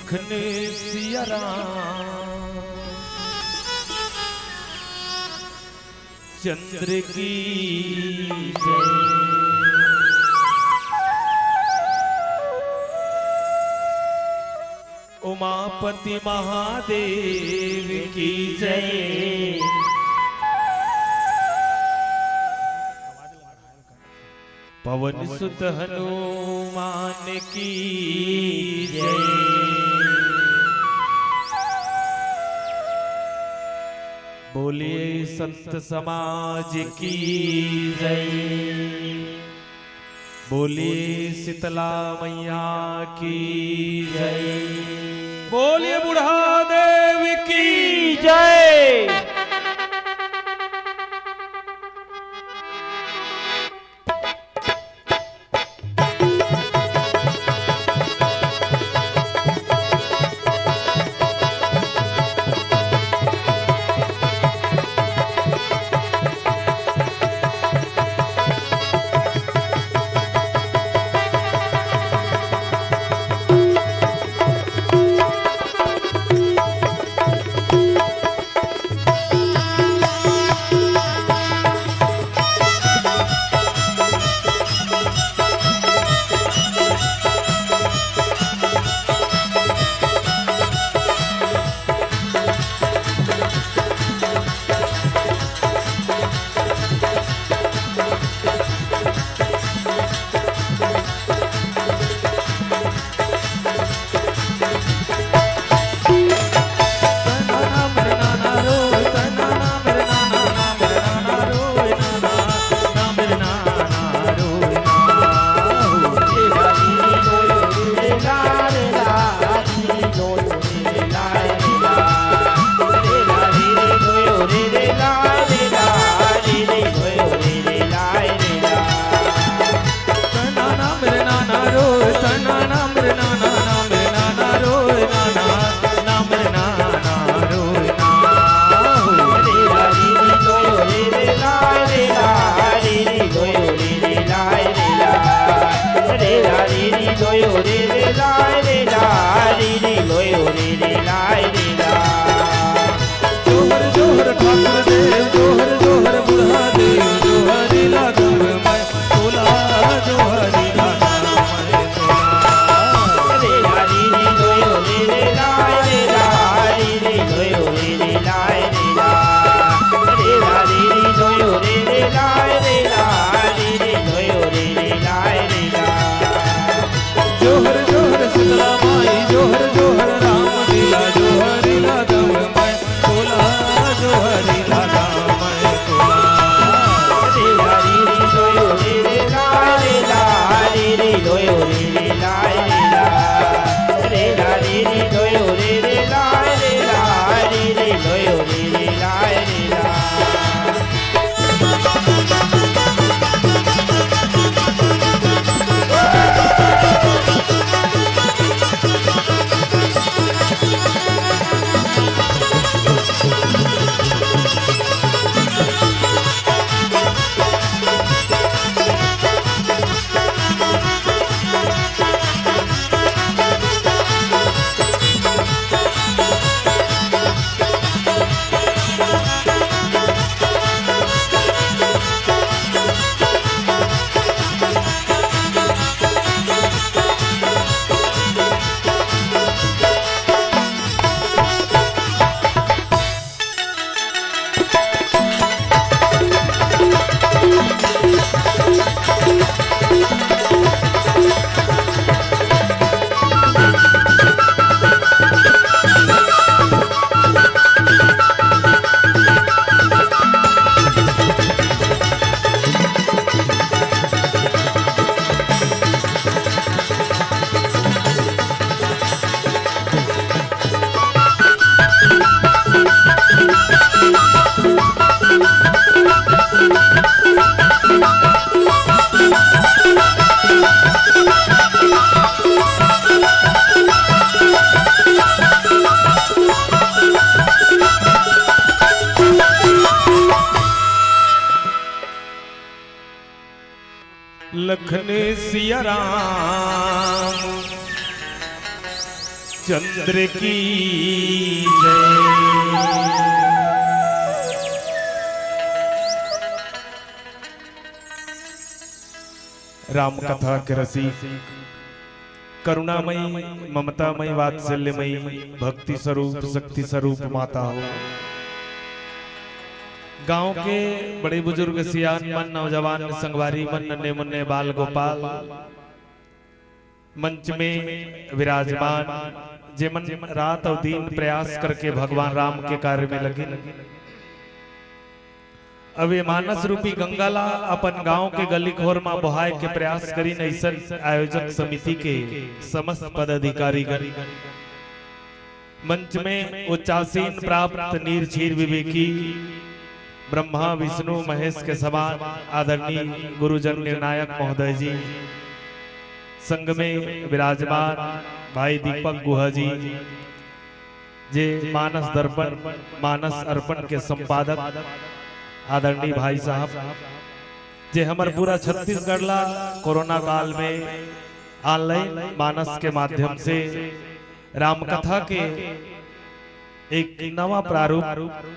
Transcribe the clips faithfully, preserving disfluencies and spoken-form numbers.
लखन सिया राम चंद्र की जय। उमापति महादेव की जय। पवन सुत हनुमान की जय। बोलिए संत समाज की जय। बोलिए शीतला मैया की जय। बोलिए बूढ़ा देव की जय। जोहर जोहर ठाकुर देव, जोहर जोहर बुढ़ा देव, जोहरी लागब मैं तोला, जोहरी लागब मैं तोला। जोहर जोहर शीतला माई, जोहर जोहर राम लीला, जोहरी लागब मैं तोला, जोहरी लागब मैं तोला। लखन सिया राम चंद्र की जय। राम कथा के रसिक, करुणामयी, ममतामयी, वात्सल्यमयी, भक्ति स्वरूप, शक्ति स्वरूप माता हो। गांव के बड़े बुजुर्ग, सियान मन, नौजवान, संगवारी मन, नन्हे मुन्ने बाल गोपाल, मंच में विराजमान, जेमन रात अउ दिन प्रयास करके भगवान राम के कार्य में लगिन। अब ये मानस रूपी गंगा ला अपन गांव के गली खोर मा बोहाय के प्रयास करिन, अइसन आयोजक समिति के समस्त पदाधिकारीगण। मंच में उच्चासीन प्राप्त नीरछीर विवेकी ब्रह्मा विष्णु महेश के समान आदरणीय गुरुजन निर्णायक महोदय जी, संग में विराजमान भाई दीपक गुहा जी, जे मानस दर्पण, मानस अर्पण के संपादक आदरणीय भाई साहब, जे हमर पूरा छत्तीसगढ़ ला कोरोना काल में online मानस के माध्यम से रामकथा के एक नवा प्रारूप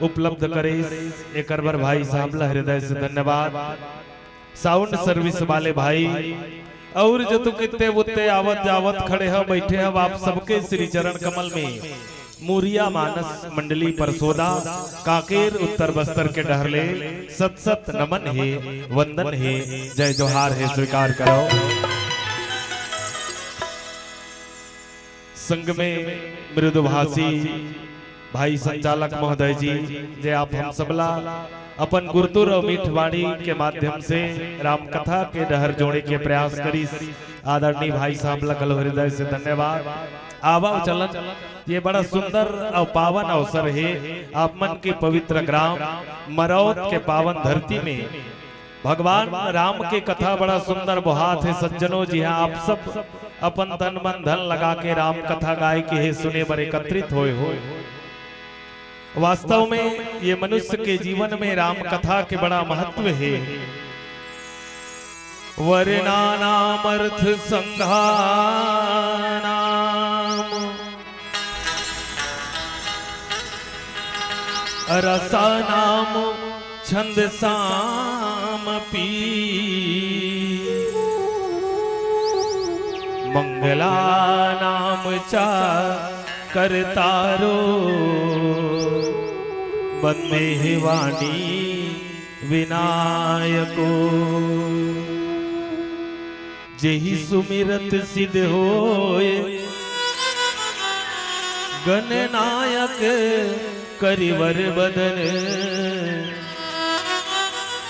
उपलब्ध करिस, एकर बर भाई साहब ला हृदय से धन्यवाद। Sound service वाले भाई अउ जतू कित्ते उत्ते आवत जावत खड़े हव, बैठे हव, आप सबके श्री चरण कमल में मुरिया मानस मंडली परसोदा कांकेर उत्तर बस्तर के डहर ले सत सत नमन हे, वंदन हे, जय जोहार हे, स्वीकार करव। संग में मृदुभाषी भाई संचालक महोदय जी, जे आप हम सबला अपन गुरतुर अउ मीठ वाणी के माध्यम से रामकथा के डहर जोड़े के प्रयास करिस, आदरणीय भाई साहब ला घलो हृदय से धन्यवाद। आवव चलन, ये बड़ा सुंदर अउ पावन अवसर हे, आप मन के पवित्र ग्राम मरौत के पावन धरती में भगवान राम के कथा बड़ा सुंदर बोहात हे सज्जनों। जी हाँ, आप सब अपन तन मन धन लगा के राम कथा गाय के हे सुने बर एकत्रित होय हो। वास्तव में ये मनुष्य के जीवन में राम कथा के बड़ा महत्व हे। वर्णानामर्थ संघानाम रसानाम छंदसामपि मंगलानाम च कर्तारो वंदेहि वाणी विनायको। जेहि सुमिरत सिद्ध होय गणनायक करिवर बदन।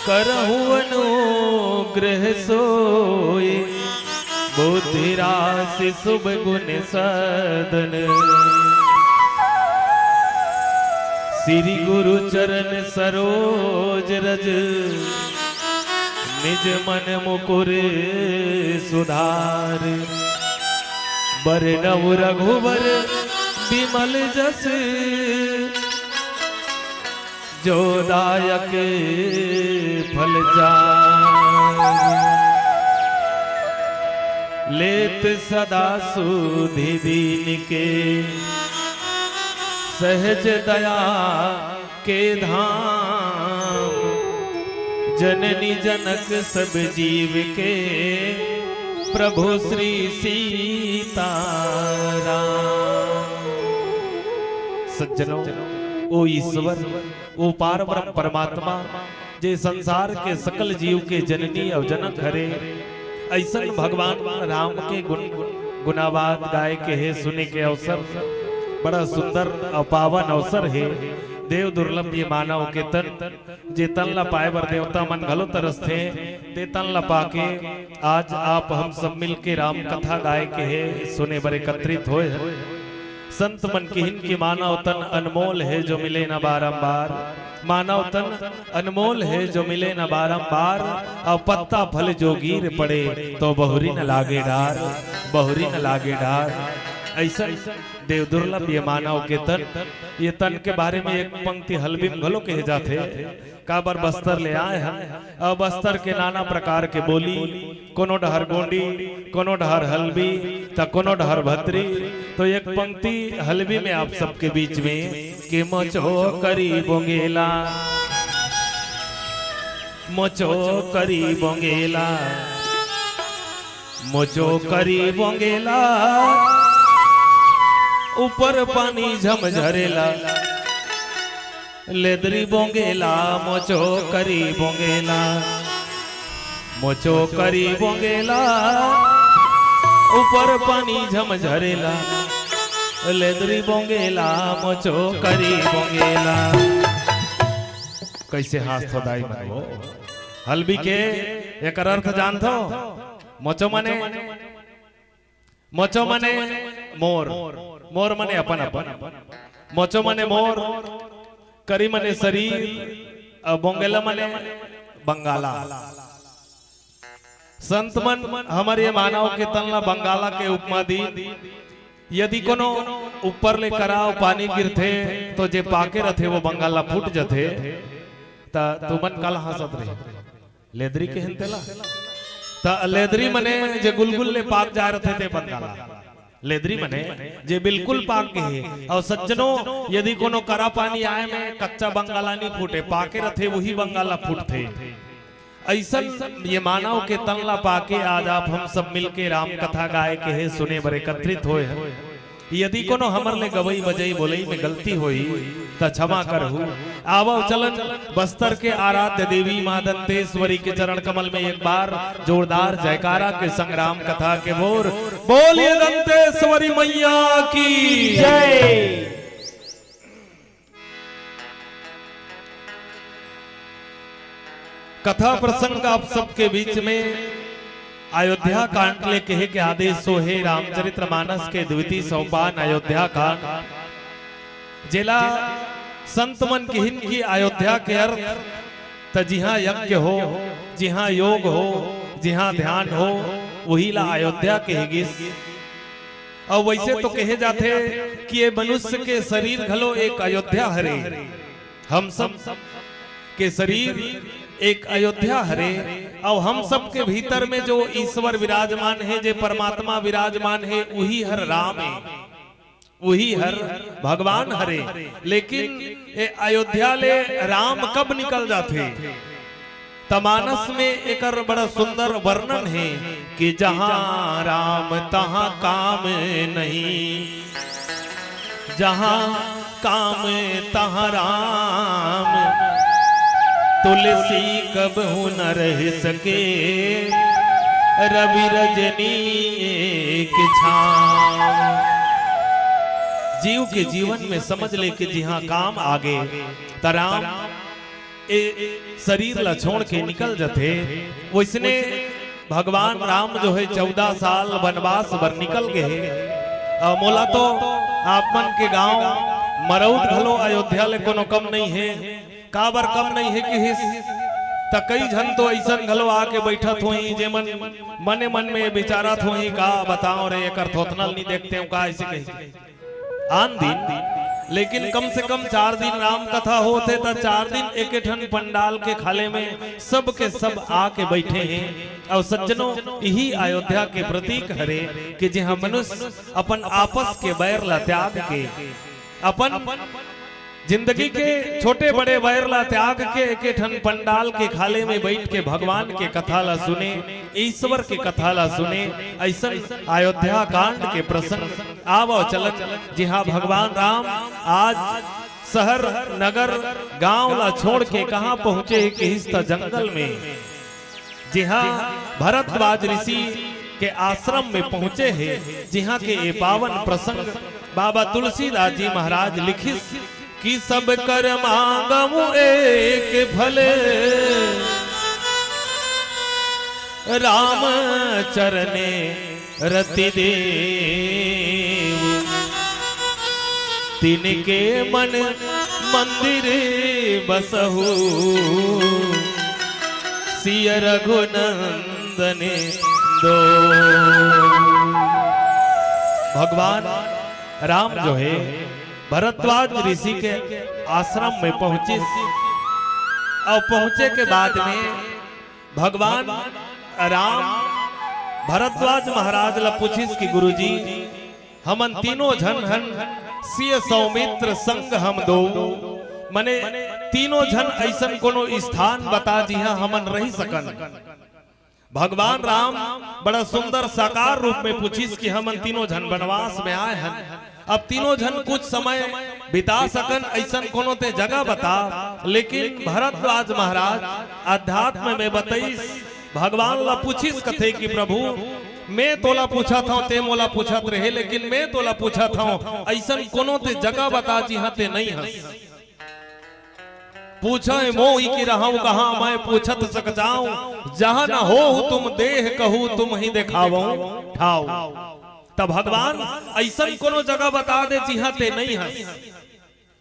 करहु अनुग्रह सोय बुद्धि राशि शुभ गुण सदन। श्री गुरु चरण सरोज रज निज मन मुकुर सुधार। बरनउँ रघुबर बिमल जस जो दायक फल चार। लेत सदा सुधि दीन के सहज दया के धाम। जननी जनक सब जीव के प्रभु श्री सीताराम। सज्जनों, ओ ईश्वर, ओ पार ब्रह्म परमात्मा, जे संसार के सकल जीव के जननी अउ जनक हरे, अइसन भगवान राम के गुण गुनावाद गाय के हे सुने के अवसर बड़ा सुंदर अउ पावन अवसर हे। देव दुर्लभ ये मानव के तन, जे तन ला पाए बर देवता मन घलो तरसथे, ते तन ला पाके आज आप हम सब मिल के राम कथा गाय के हे सुने बर एकत्रित होय हन। संत मन किहिन कि मानव तन अनमोल हे जो मिले न बारंबार। मानव तन अनमोल हे जो मिले न बारंबार। अउ पत्ता फल जो गिर पड़े तो बहुरी न लागे डार, बहुरी न लागे डार। अइसन देव दुर्लभ ये मानव के तन, ये तन के बारे में एक पंक्ति हलबी म घलो कहे जाथे। काबर बस्तर ले आए हन, अउ बस्तर के नाना प्रकार के बोली, कोनो डहर गोंडी, कोनो डहर हलबी, त कोनो डहर भतरी, तो एक पंक्ति हलबी में आप सबके बीच में कि मोचो करी बोंगेला, मोचो करी बोंगेला, मोचो करी बोंगेला, ऊपर पानी झमझरेला, लेदरी बोंगेला, मोचो करी बोंगेला, मोचो करी बोंगेला, ऊपर पानी झमझरेला, लेदरी बोंगेला, मोचो करी बोंगेला। कैसे हाथ थोदाई मन वो हलबी के एकर अर्थ जानथो? मोचो मने मोचो मने मोर, मोर मने अपन अपन, मोचो मने मोर, करी मने शरीर, अउ बोंगेला मने बंगाला। संत मन हमर ये मानव के तन ला बंगाला के उपमा दी। यदि कोनो ऊपर ले करा अउ पानी गिरथे तो जे पाके रथे वो बंगाला फूट जथे। त तुमन काला हंसत रहे? लेदरी के हन तेला। त लेदरी मने जे गुलगुल ले पाक जाय रथे ते बंगाला। लेदरी मने जे बिल्कुल पाक गे हे। अउ सज्जनो, यदि कोनो करा पानी आय में कच्चा बंगाला नी फूटे, पाके रथे वही बंगाला फूटथे। अइसन ये मानव के तन ला पाके आज आप हम सब मिलके राम कथा गाय के हे सुने बर एकत्रित होय हन। यदि कोनो हमर ले गवई बजई बोलई में गलती होई त क्षमा करहु। आवव चलन बस्तर के आराध्य देवी माँ दंतेश्वरी के चरण कमल में एक बार जोरदार जयकारा के संग राम कथा के बोल। बोलिए दंतेश्वरी मैया की जय। कथा प्रसंग आप सबके बीच में अयोध्या कांड ले कहे के आदेश सो हे। रामचरित्र मानस के द्वितीय सोपान अयोध्या कांड, जेला संत मन किहिन की अयोध्या के अर्थ त जिहां यज्ञ हो, जिहां योग हो, जिहां ध्यान हो, वही ला अयोध्या कहे गिस। अउ वैसे तो कहे जाथे कि ये मनुष्य के शरीर घलो एक अयोध्या हरे। हम सब के शरीर एक अयोध्या हरे, अउ हम सब के भीतर में जो ईश्वर विराजमान हे, जे परमात्मा विराजमान हे, उही हर राम हे, उही हर भगवान हरे। लेकिन ये अयोध्या ले राम कब निकल जाथे? त मानस में एकर बड़ा सुंदर वर्णन हे कि जहां राम तहां काम नहीं, जहां काम तहां राम, तुलसी कबहु न रह सके रवि रजनी एक छांव। जीव के जीवन में समझ ले कि जिहां काम आगे त राम ए शरीर ला छोड़ के निकल जथे। वैसने भगवान राम जो हे चौदह साल वनवास बर निकल गे हे। अउ मोला तो आप मन के गांव मरौद घलो अयोध्या ले कोनो कम नहीं हे। काबर कम नहीं हे किहिस त कई झन तो अइसन घलो आके बैठत होही, जेमन मने मन में विचारत होही, का बताओ रे, एकर थोथना ल नी देखते हो का, ऐसे कही। आन दिन, लेकिन कम से कम चार दिन राम कथा होत हे, त चार दिन एके ठन पंडाल के खाले में सब के सब आके बैठे हे। अउ सज्जनों, इही अयोध्या के प्रतीक हरे कि जिहां मनुष्य अपन आपस के बैर ला त्याग के, अपन जिंदगी के छोटे बड़े बैर ला त्याग के एके ठन पंडाल के खाले में बैठ के भगवान के कथा ला सुने, ईश्वर के कथा ला सुने। अइसन अयोध्या कांड के प्रसंग आवव चलन, जिहां भगवान राम आज शहर नगर गांव ला छोड़ के कहां पहुंचे हे किहिस त जंगल में, जिहां भरद्वाज ऋषि के आश्रम में पहुंचे हे, जिहां के ये पावन प्रसंग बाबा तुलसीदास जी महाराज लिखिस कि सब कर मांगहु एक फल, राम चरणे रति देव, तिनके मन मंदिर बसहु, सिय रघुनंदन दो। भगवान राम जो हे भरद्वाज ऋषि के आश्रम में पहुंचिस, अउ पहुंचे के बाद में भगवान राम भरद्वाज महाराज ला पूछिस कि गुरुजी, हमन तीनों झन हन सिय सौमित्र संग हम दो, मने तीनों झन अइसन कोनो स्थान बता जिहां हमन रहि सकन। भगवान राम बड़ा सुंदर साकार रूप में पूछिस कि हमन तीनों झन बनवास में आए हन, अब तीनों झन कुछ समय बिता सकन, अइसन कोनो ते जगह बता। लेकिन भरद्वाज महाराज अध्यात्म में बतइस, भगवान ला पूछिस कथे कि प्रभु, मैं तोला पूछत हंव, ते मोला पूछत रहे, लेकिन मैं तोला पूछत हंव, अइसन कोनो ते जगह बता जिहां ते नइ हस। पूछे मोहि कि रहंव कहां, मैं पूछत सक जांव, जहां न होहु तुम देह कहू, तुम ही देखावंव ठाव। त भगवान अइसन कोनो जगह बता दे जिहां ते नइ हस।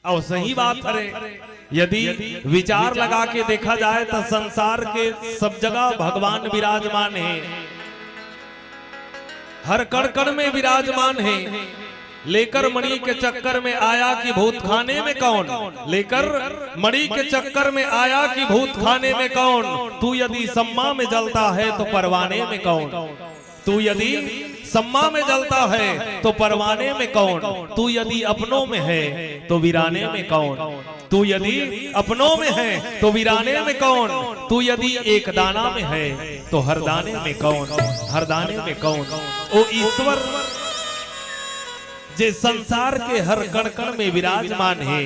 अउ सही बात हरे, यदि विचार लगा के देखा जाए त संसार के सब जगह भगवान विराजमान हे, हर कण कण में विराजमान हे। लेकर मणि के चक्कर में आया कि भूत खाने में कौन, लेकर मणि के चक्कर में आया कि भूत खाने में कौन। तू यदि सम्मा में जलता है तो परवाने में कौन, तू यदि सम्मा में जलता है तो परवाने में कौन, तू यदि अपनों में है तो वीराने में कौन, तू यदि अपनों में है तो वीराने में कौन, तू यदि एक दाना में है तो हर दाने में कौन, हर दाने में कौन। ओ ईश्वर, जे संसार के हर कण कण में विराजमान हे,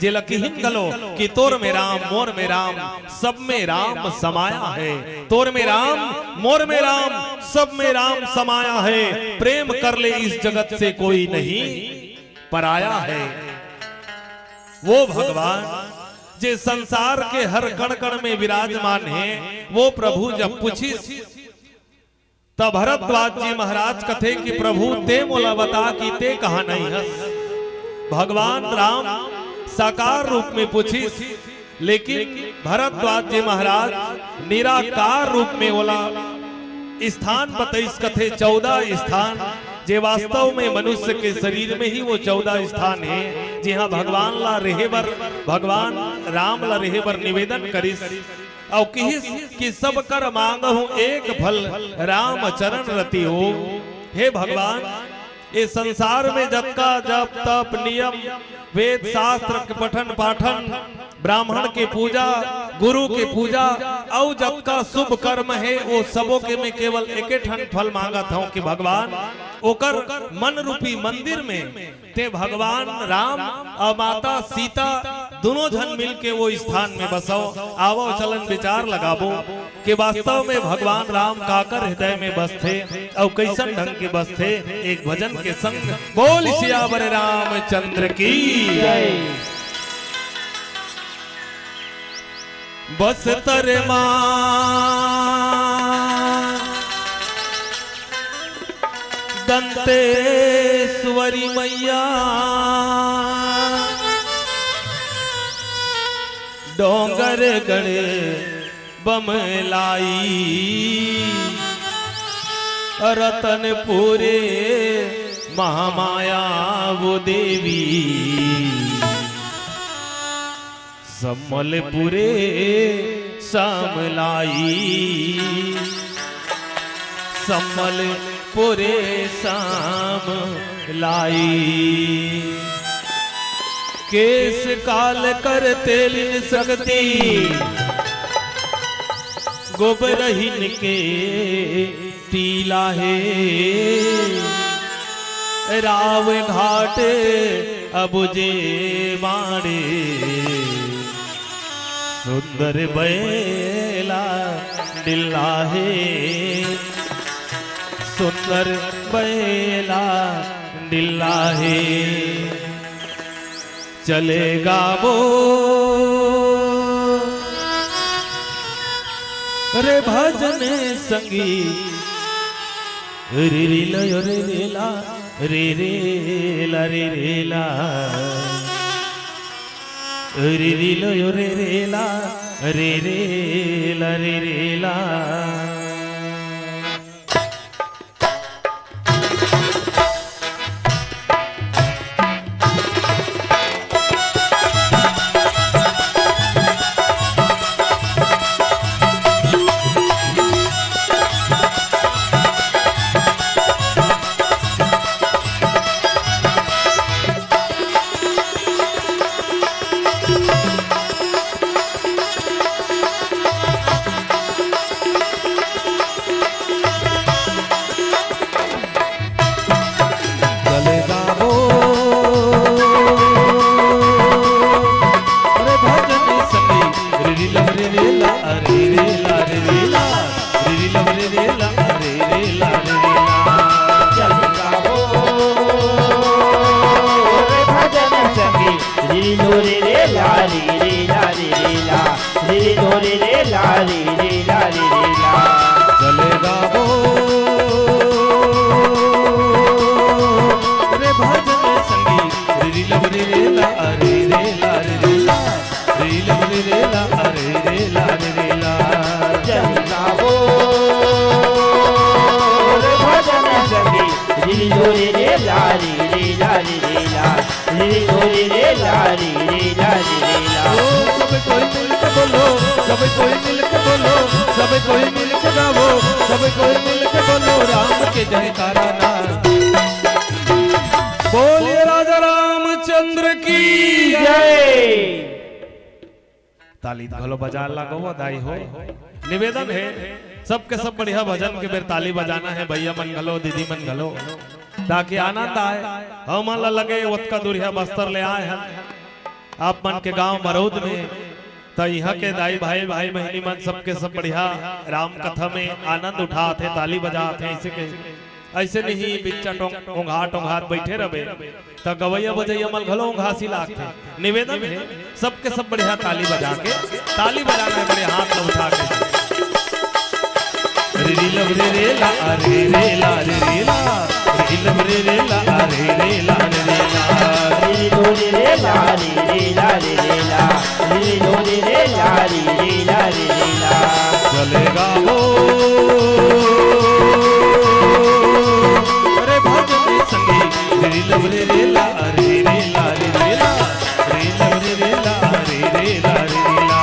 जेला किहिन घलो कि तोर में राम, मोर में राम, सब में राम समाया हे। तोर में राम, मोर में राम, सब में राम समाया हे। प्रेम कर ले इस जगत से कोई नहीं पराया हे। वो भगवान जे संसार के हर कण कण में विराजमान हे, वो प्रभु जब पूछिस त भरद्वाज जी महाराज कथे कि प्रभु, ते मोला बता कि ते कहां नइ हस। भगवान राम साकार रूप में पूछिस, लेकिन भरद्वाज जी महाराज निराकार रूप में ओला स्थान बतइस, कथे चौदह स्थान, जे वास्तव में मनुष्य के शरीर में ही वो चौदह स्थान हे, जिहां भगवान ला रेहे बर, भगवान राम ला रेहे बर निवेदन करिस। अउ किहिस कि सब कर मांगहु एक फल, राम चरण रति हो। हे भगवान, ए संसार में जतका जप तप नियम, वेद शास्त्र के पठन पाठन, ब्राह्मण के पूजा, गुरु के पूजा, अउ जतका शुभ कर्म हे, ओ सबो के मैं केवल एके ठन फल मांगत हंव कि भगवान, ओकर मन रूपी मंदिर में ते भगवान राम अउ माता सीता दुनों झन मिलके वो स्थान में बसव। आवव, चलन विचार लगाबो कि वास्तव में भगवान राम काकर हृदय में बसथे अउ कइसन ढंग के बसथे। एक भजन के संग बोल सियावर रामचंद्र की जय। बस्तर मा दंतेश्वरी मैया, डोंगरगढ़ बमलाई, रतनपुर महामाया वो देवी। संबलपुरे सामलाई, संबलपुरे सामलाई। केस काल कर तेलिन सकती, गोबरहिन के टीला हे। राव घाट अबुझे बाड़े, सुंदर बैला डिल्ला हे, सुंदर बैला डिल्ला हे। चलेगा वो रे भजन संगी, रे रे लो रे रे ला, रे रे ला, रे रे ला, रे रे लो रे रे ला, रे रे ला, रे रे ला। ला रे रे ला रे रे ला। चले गाबो रे भजन संगी, रे रे लब रे रे ला रे रे ला रे रे ला। रे लब रे रे ला रे रे ला रे रे ला। चले गाबो रे भजन संगी, रे रे ला रे रे ला रे रे ला। रे रे रे ला रे रे ला रे रे ला। ओ, सब कोई मिलके बोलो, सब कोई मिलके बोलो, सब कोई मिलके गावो, सब कोई मिलके बोलो राम के जयकारा ना। बोलिए राजा रामचंद्र की जय। ताली घलो बजा लागो वो दाई हो। निवेदन हे, सबके सब बढ़िया भजन के बेर ताली बजाना हे, भैया मन घलो, दीदी मन घलो, ताकि आनंद आए। हमन ला लगे ओतका दूरिहा बस्तर ले आए हन आप मन के गांव मरौद में, त इहां के दाई भाई, भाई बहिनी मन सबके सब बढ़िया राम कथा में आनंद उठात हे, ताली बजात हे। ऐसे के ऐसे नहीं बिच्चा टोंग-, ओंघात ओंघात बैठे रहे, त गवैया बजैया मन घलो ओंघासी लागथे। निवेदन हे, सबके सब बढ़िया ताली बजा के, ताली बजाना हे बढ़िया हाथ ला उठा के। रे रे लब रे रे ला, रे रे ला, रे रे ला, रे लब रे रे ला, रे रे ला, रे रे ला। रे रे ला रे रे ला रे रे ला, रे रे ला रे रे ला रे रे ला रे रे ला। चले गाबो रे भजन संगी, रे लब रे रे ला, रे रे ला, रे रे ला, रे लब रे रे ला, रे रे ला, रे रे ला।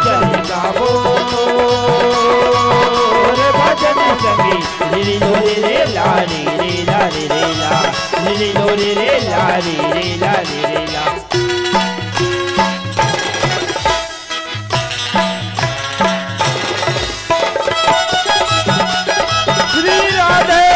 चले गाबो रे भजन संगी, रे रे ला, रे रे ला, रे रे ला, रे रे ला, रे रे ला, रे रे ला। श्री राधे।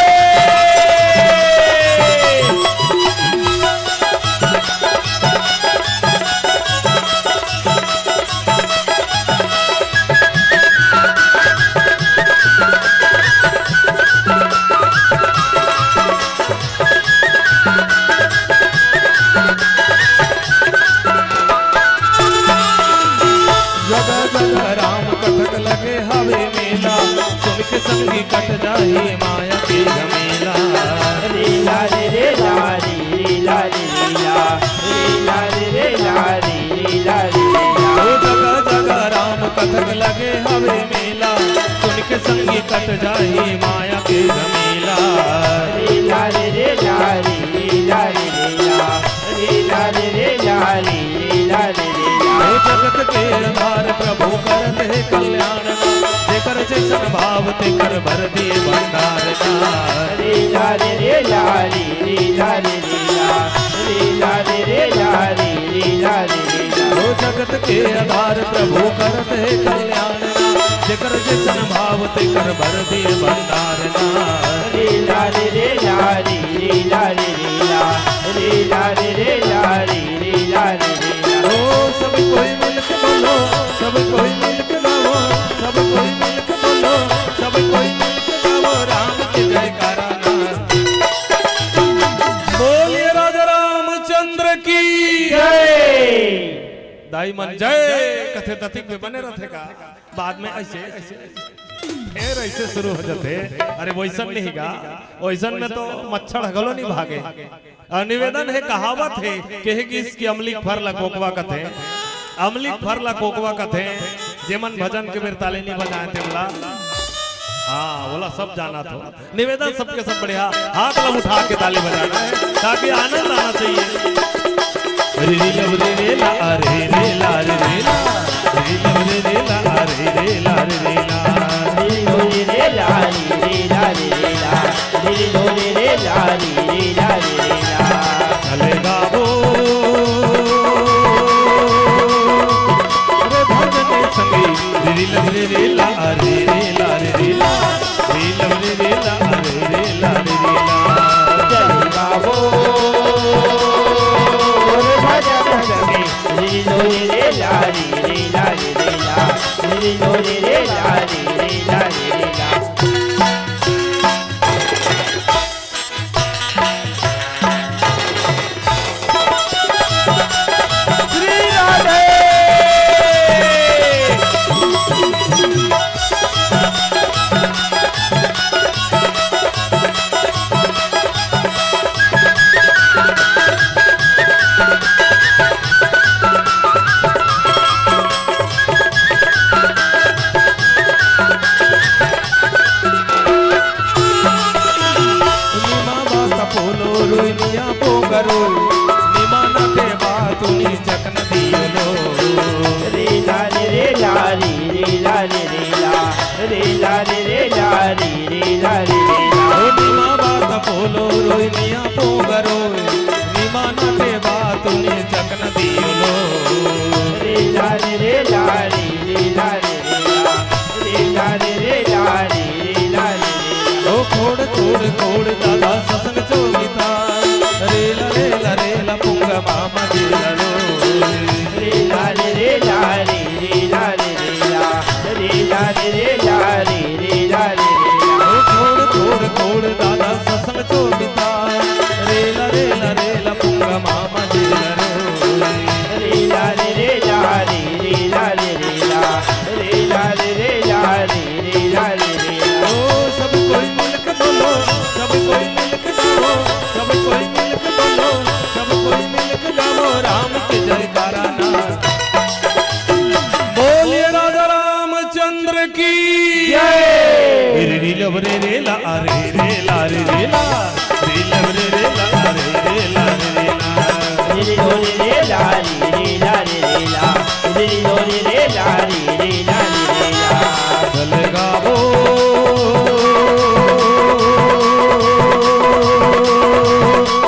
जगह जगह राम कथक लगे हवे मेला, सुन के संगी कट जाही माया के झमेला। लीला रे रे ला रे रे ला रे रे ला, लीला रे रे ला रे रे ला रे रे ला। ओ जगह जगह राम कथक लगे हवे मेला, सुन के संगी कट जाही माया के झमेला। लीला रे रे ला रे रे ला रे रे ला, लीला रे रे ला रे रे ला रे रे ला। हे जगत के आधार प्रभु करत हे कल्याण ना, जेकर जैसन भाव तेकर भर दिए भंडार ना। लीला रे रे ला रे रे ला रे रे ला, लीला रे रे ला रे रे ला रे रे ला। ओ जगत के आधार प्रभु करत हे कल्याण ना, जेकर जैसन भाव तेकर भर दिए भंडार ना। लीला रे रे ला रे रे ला रे रे ला, लीला रे रे ला रे रे ला रे रे ला। ओ सब कोई मिलके बोलो, सब कोई मिलके गावो, सब कोई मिलके बोलो, सब कोई मिलके गावो राम के जयकारा ना। बोलिए राजा रामचंद्र की जय। दाई मन जय कथे ततिक में बने रथे का। बाद में ऐसे, ऐसे, ऐसे, फिर ऐसे शुरू हो जाते। अरे वैसन नहीं गा, वैसन में तो मच्छर हगलो नहीं भागे। और निवेदन हे, कहावत हे, कहे कि इसकी अमली फर ला कोकवा कथे, अमली फर ला कोकवा कथे, जेमन भजन के बेर ताली नहीं बजाए तेमला। हाँ, बोला सब जाना था। निवेदन सबके सब बढ़िया, हाथ ला उठा के ताली बजाना है, ताकि आनंद आना चाहिए। रे रे लब रे रे ला, रे रे ला, रे रे ला। रे लब रे रे ला, रे रे ला, रे रे ला। रे लो रे रे ला, रे रे ला, रे रे ला। रे लो रे रे ला, रे रे ला, रे रे ला। चले गाबो रे भजन संगी, रे रे लब रे रे ला, रे रे ला, रे रे ला। रे लब रे रे ला, रे रे ला, रे रे ला। चले गाबो रे भजन संगी, रे लो रे रे ला, रे रे ला, रे रे ला। रे लो रे रे ला, रे रे ला, रे रे ला। श्री राधे। ला रे रे ला रे रे ला, रे ला रे रे ला रे रे ला रे रे ला। ओ खोड़ खोड़ खोड़ दादा सत्संग चोमिता, रे ला रे ला रे ला पुंगा मामा जी ला लो। रे ला रे रे ला रे रे ला रे रे ला, रे ला रे रे ला रे रे ला रे रे ला। ओ खोड़ खोड़ खोड़ दादा सत्संग चोमिता, रे ला रे ला रे ला पुंगा मामा जी ला लो। रे ला रे रे ला रे रे ला रे रे ला, रे ला रे रे ला रे रे ला रे रे ला। ओ सब कोई मिलके बोलो, सब कोई मिलके गाओ, सब कोई मिलके बोलो, सब कोई मिलके गाओ राम के जयकारा ना। बोलिए राजा रामचंद्र की जय। रे रे लब रे रे ला, रे रे ला, रे रे ला। रे लब रे रे ला, रे रे ला, रे रे ला। रे रे लो रे रे ला, रे रे ला, रे रे ला। रे रे लो रे रे ला, रे रे ला, रे रे ला। चल गावो।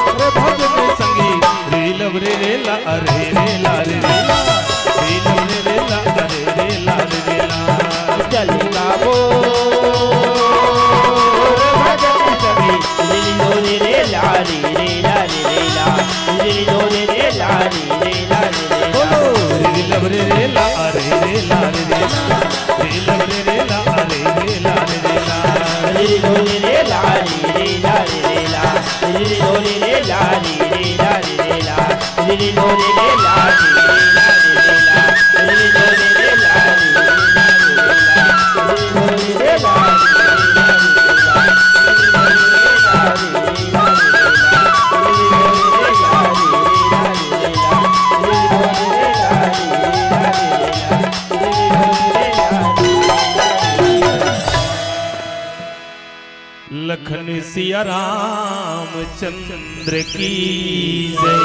अरे भजन संगी। रे लब रे रे ला, रे रे ला, रे रे ला। रे लब रे रे ला, रे रे ला, रे रे ला। चल गावो। अरे भजन संगी। रे लो रे रे ला, रे रे ला, रे रे ला। रे लो रे रे ला, रे रे ला, रे रे ला। बोलो, रे लब रे रे ला, रे रे ला, रे रे ला। रे लब रे रे ला, रे रे ला, रे रे ला। रे लो रे रे ला, रे रे ला, रे रे ला। रे लो रे रे ला, रे रे ला, रे रे ला। रे लो रे रे ला, रे रे ला, रे रे ला। रे लो रे रे ला, रे रे ला, रे रे ला। रे लो रे रे ला, रे रे ला, रे रे ला। लखन सिया रामचंद्र की जय।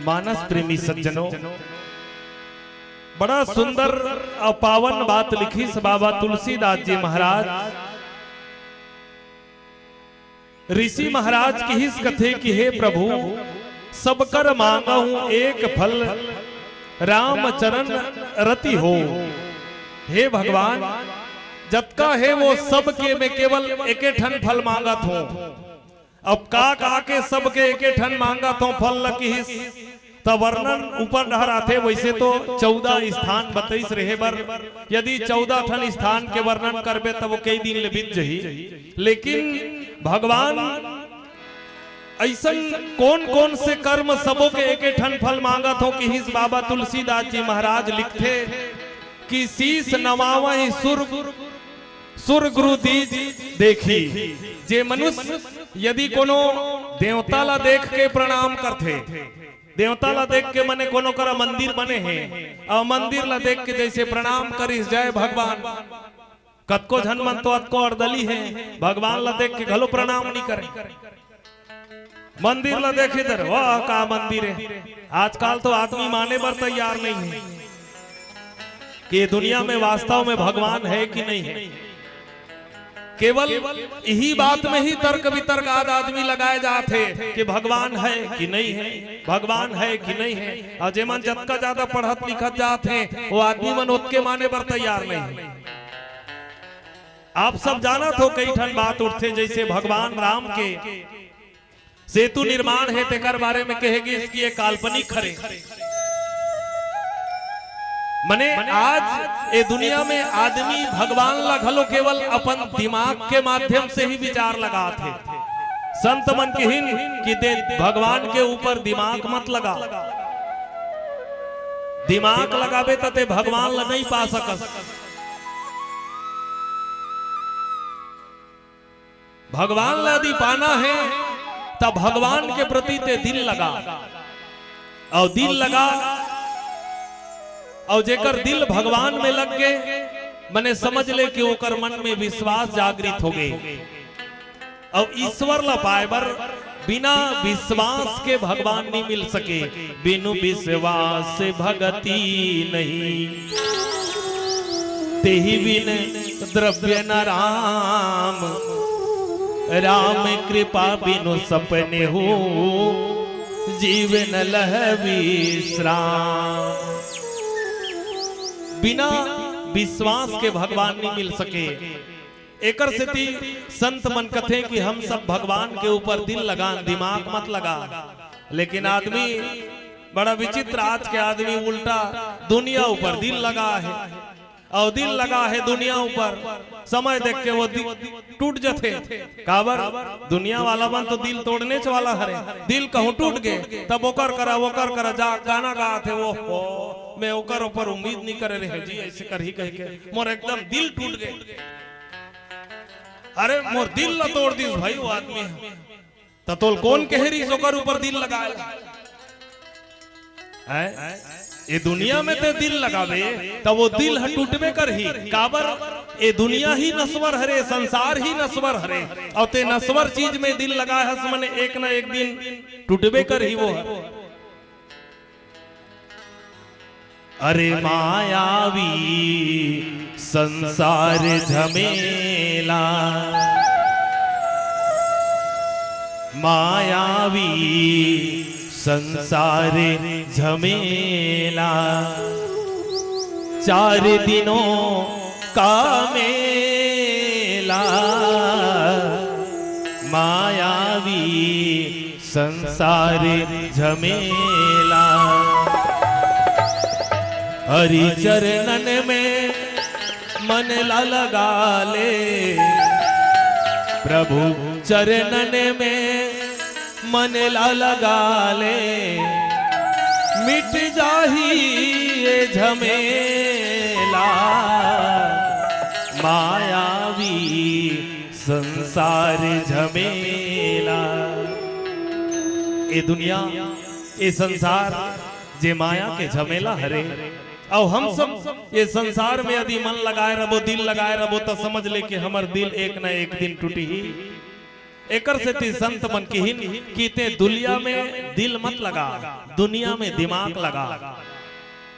मानस प्रेमी सज्जनों, बड़ा सुंदर अउ पावन बात लिखिस बाबा तुलसीदास जी महाराज। ऋषि महाराज किहिस कथे कि हे प्रभु, सब कर मांगहूं एक फल, राम चरण रति हो। हे भगवान, जतका हे वो सब के मैं केवल एके ठन फल मांगत हों। अब का का के सबके एके ठन मांगत हों फल ल किहिस, त वर्णन ऊपर डहर आथे। वैसे तो चौदह स्थान बतइस रहे बर, यदि चौदह ठन स्थान के वर्णन करबे त वो कई दिन ले बीत जही। लेकिन भगवान अइसन कोन कोन से कर्म सबो के एके ठन फल मांगत हों किहिस बाबा तुलसीदास जी महाराज लिखथे कि शीश नवावहि सुर, सुर गुरु दीज देखी। जे मनुष्य यदि कोनो देवता ला देख के प्रणाम करथे, देवता ला देख के, मने कोनो करा मंदिर बने हे, अउ मंदिर ला देख के जैसे प्रणाम करिस, जय भगवान, कतको झन मन तो अतको अड़दली हे, भगवान ला देख के घलो प्रणाम नइ करे। मंदिर ला देखे तर, वाह, का मंदिर हे। आजकल तो आदमी माने बर तैयार नइ हे कि दुनिया में वास्तव में भगवान हे कि नइ हे। केवल इही बात में ही तर्क वितर्क आद आदमी लगाए जात हे कि भगवान हे कि नइ हे, भगवान हे कि नइ हे। अउ जेमन जतका ज्यादा पढ़त लिखत जात हे, वो आदमी मन ओतके माने बर तैयार नइ हे। आप सब जानत हो, कई ठन बात उठथे, जैसे भगवान राम के सेतु निर्माण हे, तेकर बारे में कहे गिस कि ये काल्पनिक हरे। मने आज ए दुनिया में आदमी भगवान ला घलो केवल अपन दिमाग के माध्यम से ही विचार लगात हे। संत मन किहिन कि ते भगवान के ऊपर दिमाग मत लगा, दिमाग लगाबे त ते भगवान ला नइ पा सकस। भगवान ला यदि पाना हे, त भगवान के प्रति ते दिल लगा, अउ दिल लगा, अउ जेकर दिल भगवान में लग गे, मने समझ ले कि ओकर मन में विश्वास जागृत हो गे। अउ ईश्वर ला पाए बर बिना विश्वास के भगवान नइ मिल सके। बिनु विश्वास भगति नहीं, तेहि बिन द्रव्य न राम। राम कृपा बिनु सपने हो, जीवन लह विश्राम। बिना विश्वास के भगवान नहीं मिल सके। एकर सेती संत मन कथे कि हम सब भगवान के ऊपर दिल लगान, दिमाग मत लगा। लेकिन आदमी बड़ा विचित्र, आज के आदमी उल्टा दुनिया ऊपर दिल लगा है। अउ दिल लगा है दुनिया ऊपर, समय देख के वो दि-, टूट जथे। काबर? दुनिया वाला मन तो दिल तोड़नेच वाला हरे। दिल कहूं टूट गे, तब ओकर करा, ओकर करा जा गाना गात हे, "वो हो, मैं ओकर ऊपर उम्मीद नहीं करे रहे जी, ऐसे करही," कह के मोर एकदम दिल टूट गे। अरे, मोर दिल ला तोड़ दिस भाई वो आदमी ह। त तोल कोन कहे रिहिस ओकर ऊपर दिल लगाए ला? हैं? ए दुनिया में ते दिल लगाबे, त वो दिल ह टूटबे करही। काबर? ए दुनिया ही नश्वर हरे, संसार ही नश्वर हरे, अउ ते नश्वर चीज में दिल लगाए हस, मने एक ना एक दिन टूटबे करही वो ह। अरे मायावी संसार झमेला, मायावी संसार झमेला, चार दिनों का मेला, मायावी संसार झमेला। हरि चरणन में मन ला लगा ले, प्रभु चरणन में मन ला लगा ले, मिट जाही ये झमेला, मायावी संसार झमेला। ए दुनिया, ए संसार, जे माया के झमेला हरे, अउ हम सब ये संसार में यदि मन लगाए रबो, दिल लगाए रबो, त समझ ले कि हमर दिल एक ना एक दिन टूटही। एकर सेती संत मन किहिन कि ते दुनिया में दिल मत लगा, दुनिया में दिमाग लगा।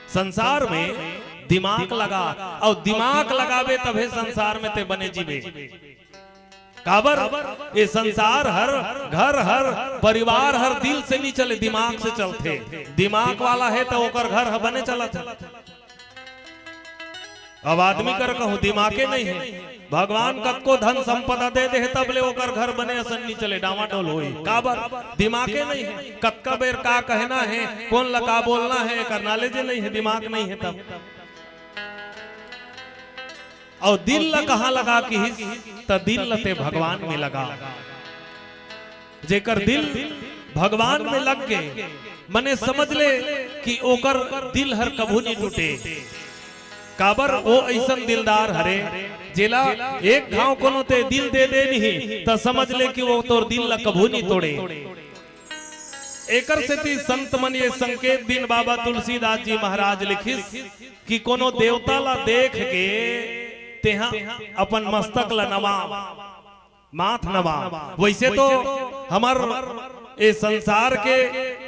संसार में दिमाग लगा, अउ दिमाग लगाबे तभे संसार में ते बने जीबे। काबर? ये संसार हर, घर हर, परिवार हर दिल से नहीं चले, दिमाग से चलथे। दिमाग वाला हे त ओकर घर ह बने चलत हे। अब आदमी कर कहूं दिमागे नहीं हे, भगवान कतको धन संपदा दे दे हे, तब ले ओकर घर बने असन नहीं चले, डावाडोल होई। काबर? दिमागे नहीं हे। कतका बेर का कहना हे, कोन ला का बोलना हे, एकर knowledge नहीं हे, दिमाग नहीं हे तब। अउ दिल ला कहां लगा किहिस, त दिल ला ते भगवान में लगा। जेकर दिल भगवान में लग गे, मने समझ ले कि ओकर दिल हर कभू नहीं टूटे। काबर? वो अइसन दिलदार हरे, जेला एक घांव कोनो ते दिल दे दे नहीं, त समझ ले कि वो तोर दिल ला कभू नहीं तोड़े। एकर सेती संत मन ये संकेत दिन बाबा तुलसीदास जी महाराज लिखिस कि कोनो देवता ला देख के तेहा अपन मस्तक ला नवा, माथ नवा। वैसे तो हमर ए संसार के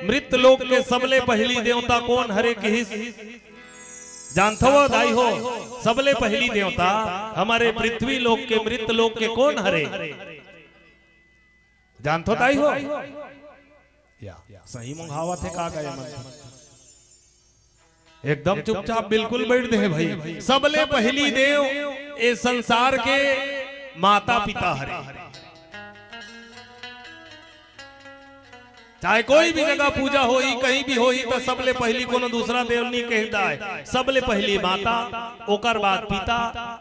मृत लोक के सबले पहली देवता कोन हरे किहिस? जानथव दाई हो, सबले पहली देवता हमर ए पृथ्वी लोक के, मृत लोक के कोन हरे? जानथो दाई हो? या, सही मुंहावत हे का गए मन? एकदम चुपचाप बिल्कुल बैठ दे हे भाई। सबले पहली देव ए संसार के माता पिता हरे। चाहे कोई भी जगह पूजा होही, कहीं भी होही, त सबले पहली कोनो दूसरा देव नहीं कहता है। सबले पहली माता, ओकर बाद पिता,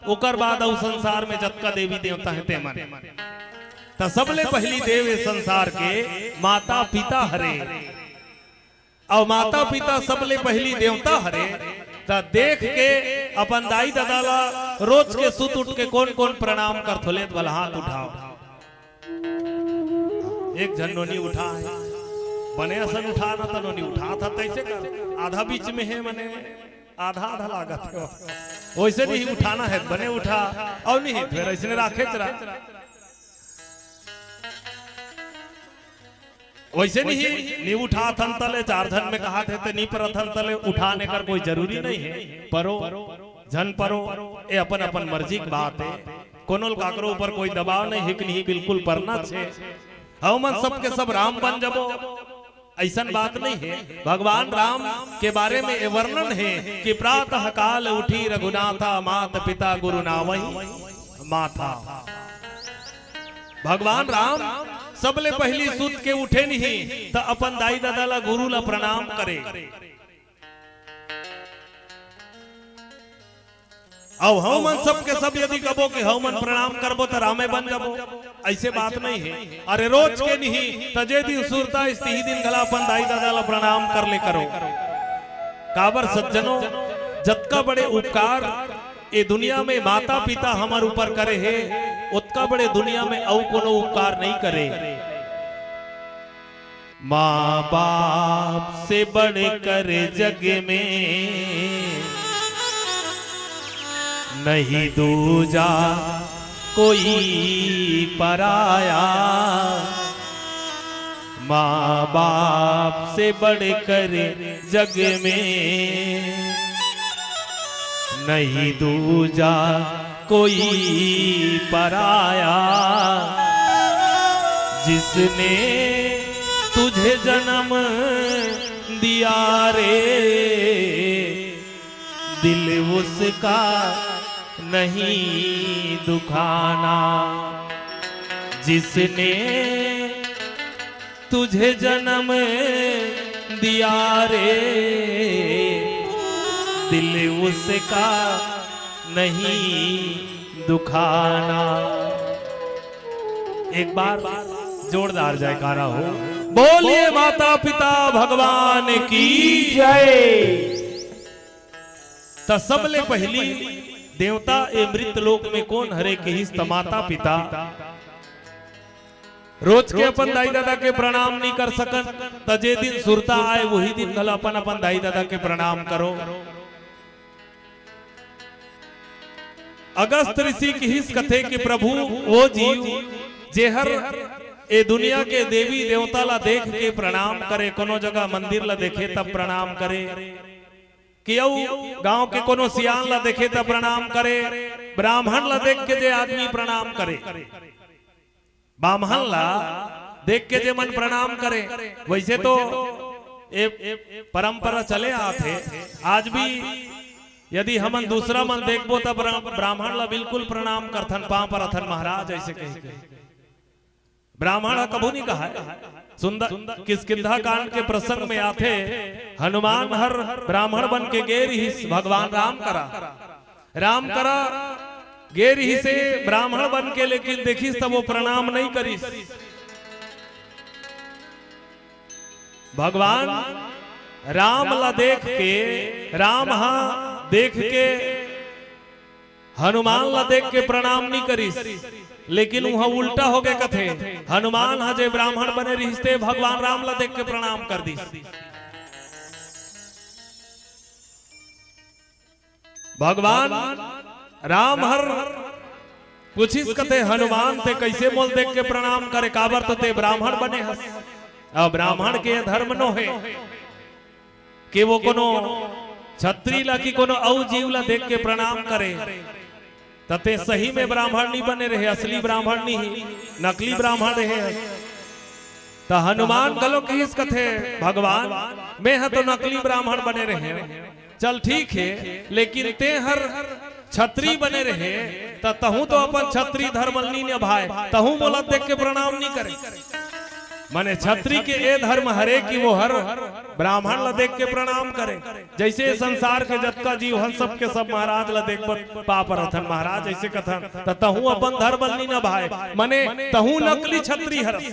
ओकर बाद अउ संसार में जतका देवी देवता हे तेमन। त सबले पहली देव ए संसार के माता पिता हरे। अउ माता पिता सबले पहली देवता हरे। त देख के अपन दाई ददा ला रोज के सुत उठ के कोन कोन प्रणाम करथो, ले त भला हाथ उठाव। एक झन नोनी उठा हे, बने असन उठा ना, त नोनी उठा था तैसे कर, आधा बीच में हे, मने आधा आधा लागत हे। वैसे नहीं उठाना हे, बने उठा, अउ नहीं फिर ऐसने राखे चरा। वैसे नहीं, नहीं उठाथन तले, चार झन में कहाथे ते नहीं परथन तले, उठाने कर कोई जरूरी नहीं हे। परो, झन परो, ए अपन अपन मर्जी के बात हे। कोनो ल काकरो ऊपर कोई दबाव नहीं हे कि नहीं बिल्कुल परना हे। हमन सबके सब राम बन जबो। अइसन बात नहीं हे। भगवान राम के बारे में ये वर्णन हे कि प्रातः काल उठी रघुनाथा, मात पिता गुरु नावहि माथा। भगवान राम सबले पहिली सुत के उठे नहीं, त अपन दाई ददा ला, गुरु ला प्रणाम करे। अउ हमन सब के सब यदि कबो कि हमन प्रणाम करबो, त रामे बन जाबो, अइसे बात नहीं हे। अरे, रोज के नहीं, त जे दिन सुरता आइस, तिही दिन घला अपन दाई ददा ला प्रणाम कर ले करो। काबर सज्जनों, जतका बड़े उपकार ए दुनिया में माता पिता हमर ऊपर करे हे, ओतका बड़े दुनिया में अउ कोनो उपकार नहीं करे। माँ बाप से बढ़कर जग में नहीं दूजा कोई पराया। माँ बाप से बढ़कर जग में नहीं दूजा कोई पराया। जिसने तुझे जन्म दिया रे, दिल उसका नहीं दुखाना। जिसने तुझे जन्म दिया रे, दिल उसका नहीं दुखाना। एक बार जोरदार जयकारा हो, बोलिए माता पिता भगवान की जय। त सबले पहिली देवता ए मृत लोक में कोन हरे किहिस, त माता पिता। रोज के अपन दाई ददा के प्रणाम नहीं कर सकन, त जे दिन सुरता आए, वही दिन घला अपन अपन दाई ददा के प्रणाम करो। अगस्त ऋषि किहिस कथे कि प्रभु, वो जीव जेहर ए दुनिया के देवी देवता ला देख के प्रणाम करे, कोनो जगह मंदिर ला देखे तब प्रणाम करे, कि अउ गांव के कोनो सियान ला देखे तब प्रणाम करे, ब्राह्मण ला देख के जे आदमी प्रणाम करे, बाम्हन ला देख के जे मन प्रणाम करे। वैसे तो ए परंपरा चले आत हे, आज भी यदि हमन दूसरा मन देखबो, त ब्रा-, ब्राह्मण ला बिल्कुल प्रणाम करथन, पांव परथन महाराज, ऐसे कह के। ब्राह्मण ह कभू नहीं कहा है। सुंदर किष्किंधा कांड के प्रसंग में आथे, हनुमान हर ब्राह्मण बन के गे रिहिस भगवान राम करा। राम करा गे रिहिसे ब्राह्मण बन के, लेकिन देखिस तब वो प्रणाम नहीं करिस। भगवान राम ला देख के, राम हा देख के हनुमान ला देख के प्रणाम नहीं करिस, लेकिन उहां उल्टा हो गए कथे। हनुमान हा जे ब्राह्मण बने रिहिस ते भगवान राम ला देख के प्रणाम कर दिस। भगवान राम हर पूछिस कथे, हनुमान ते कैसे मोल देख के प्रणाम करे, काबर तो ते ब्राह्मण बने हस। अब ब्राह्मण के धर्म नो हे कि वो कोनो छत्री ला कि कोनो अउ जीव ला देख के प्रणाम करे, त ते सही में ब्राह्मण नहीं बने रहे, असली ब्राह्मण नहीं, नकली ब्राह्मण रहे। त हनुमान घलो किहिस कथे, भगवान, मैं ह तो नकली ब्राह्मण बने रहे, चल ठीक हे, लेकिन ते हर छत्री बने रहे, त तहूं तो अपन छत्री धर्म ल नी निभाए, तहूं मोला देख के प्रणाम नी करे। माने छत्री के ए धर्म हरे कि वो हर ब्राह्मण ल देख के प्रणाम करे। जैसे संसार के जतका जीव हन, सबके सब महाराज ल देख बर पाप रथन, महाराज ऐसे कथन, त तहूं अपन धर्म ल नी निभाए, माने तहूं नकली छत्री हरस।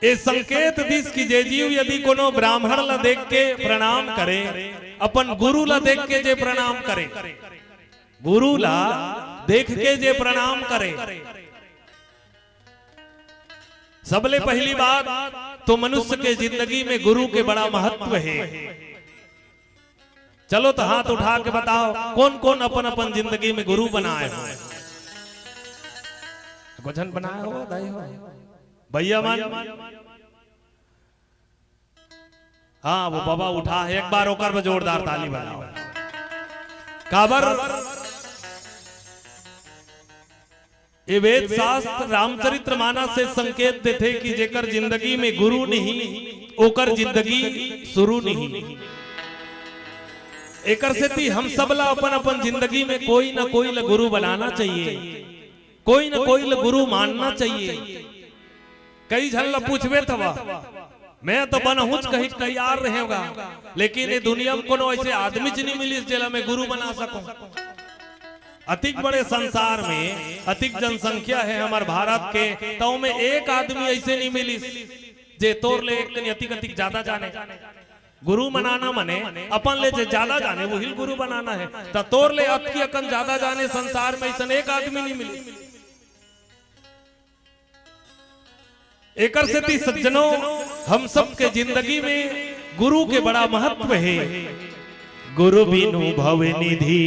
ए संकेत दिस कि जे जीव यदि कोनो ब्राह्मण ला देख के प्रणाम करे, अपन गुरु ला देख के जे प्रणाम करे, गुरु ला देख के जे प्रणाम करे, सबले पहली बात तो मनुष्य के जिंदगी में गुरु के बड़ा महत्व हे। चलो तो हाथ उठा के बताओ, कौन कौन अपन अपन जिंदगी में गुरु बनाए हो? कुछ झन बनाए हो, दाई हो, भैया मन? हाँ, वो बाबा उठा है, एक बार ओकर में जोरदार ताली बजाओ। काबर? ये वेद शास्त्र रामचरित्र मानस से संकेत देथे कि जेकर जिंदगी में गुरु नहीं, ओकर जिंदगी शुरू नहीं। एकर सेती हम सब ला अपन अपन जिंदगी में कोई न कोई ला गुरु बनाना चाहिए, कोई न कोई ला गुरु मानना चाहिए। कई झन ला पूछबे तब मैं तो बनहूंच कही तैयार रहेगा, लेकिन ये दुनिया में कोनो ऐसे आदमी च नहीं मिलिस जेला मैं गुरु बना सकूं। अतिक बड़े संसार में अतिक जनसंख्या है हमर भारत के, तो में एक आदमी ऐसे नहीं मिलिस जे तोर ले एक कनी अतिक अतिक ज्यादा जाने। गुरु मनाना मने अपन ले जे ज्यादा जाने वही गुरु बनाना है। त तोर ले अतकी अकन ज्यादा जाने संसार में ऐसन एक आदमी नहीं मिलिस। एकर सेती सज्जनों, हम सबके जिंदगी में गुरु के बड़ा महत्व है। गुरु बिनु भव निधि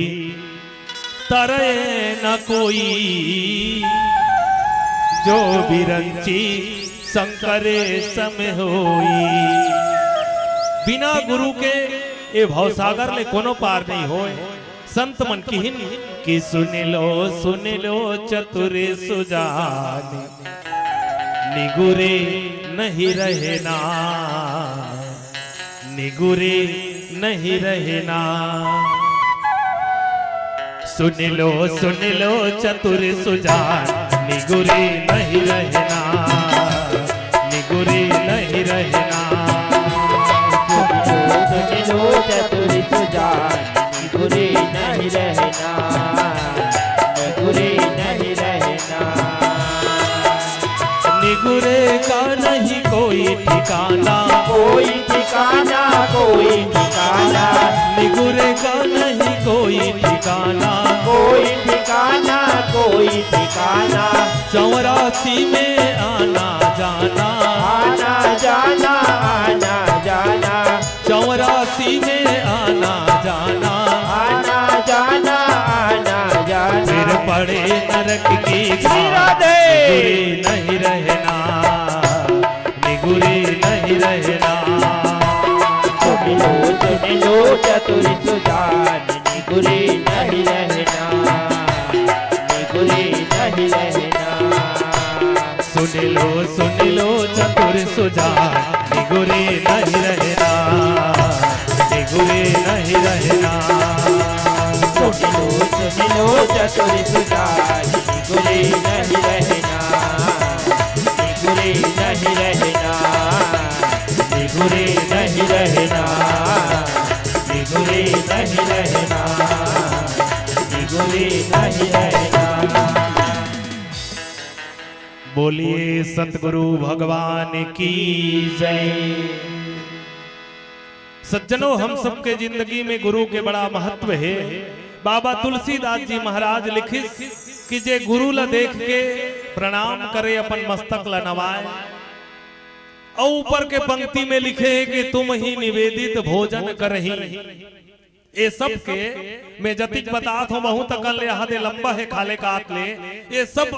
तरय न कोई, जो बिरंची शंकर सम होई। बिना गुरु के ये भवसागर ले कोनो पार नहीं होय। संत मन किहिन कि सुन लो, सुन लो चतुर सुजान, निगुरे नहीं रहना, निगुरे नहीं रहना। सुन लो, सुन लो चतुर सुजान, निगुरे नहीं रहना, निगुरे नहीं रहना। सुन लो, सुन लो चतुर सुजान, निगुरे नहीं रहना, निगुरे नहीं रहना। निगुरे का नहीं कोई ठिकाना, कोई ठिकाना, कोई ठिकाना, निगुरे का नहीं कोई ठिकाना। कोई ठिकाना, कोई ठिकाना। चौरासी में आना जाना, आना जाना, आना जाना, चौरासी में आना जाना। आना जाना, आना जाना। फिर पड़े नरक की श्री राधे। निगुरे नहीं रहना, निगुरे नहीं रहना। सुन लो, सुन लो चतुर सुजान, निगुरे नहीं रहना, निगुरे नहीं रहना। सुन लो, सुन लो चतुर सुजान, निगुरे नहीं रहना, निगुरे नहीं रहना। सुन लो, सुन लो चतुर सुजान, निगुरे नहीं रहना, निगुरे नहीं रहना, निगुरे नहीं रहना, निगुरे नहीं रहना, निगुरे नहीं रहना। बोलिए सतगुरु भगवान की जय। सज्जनों, हम सबके जिंदगी में गुरु के बड़ा महत्व है। बाबा तुलसीदास जी महाराज लिखिस कि जे गुरु ला देख के प्रणाम करे, अपन मस्तक ला नवाए, अउ ऊपर के पंक्ति में लिखे है कि तुम ही निवेदित भोजन करही। ये सब के मैं जतिक बतात हूँ, बहुत अकन ले यहाँ दे लंबा है खाले कात ले। ये सब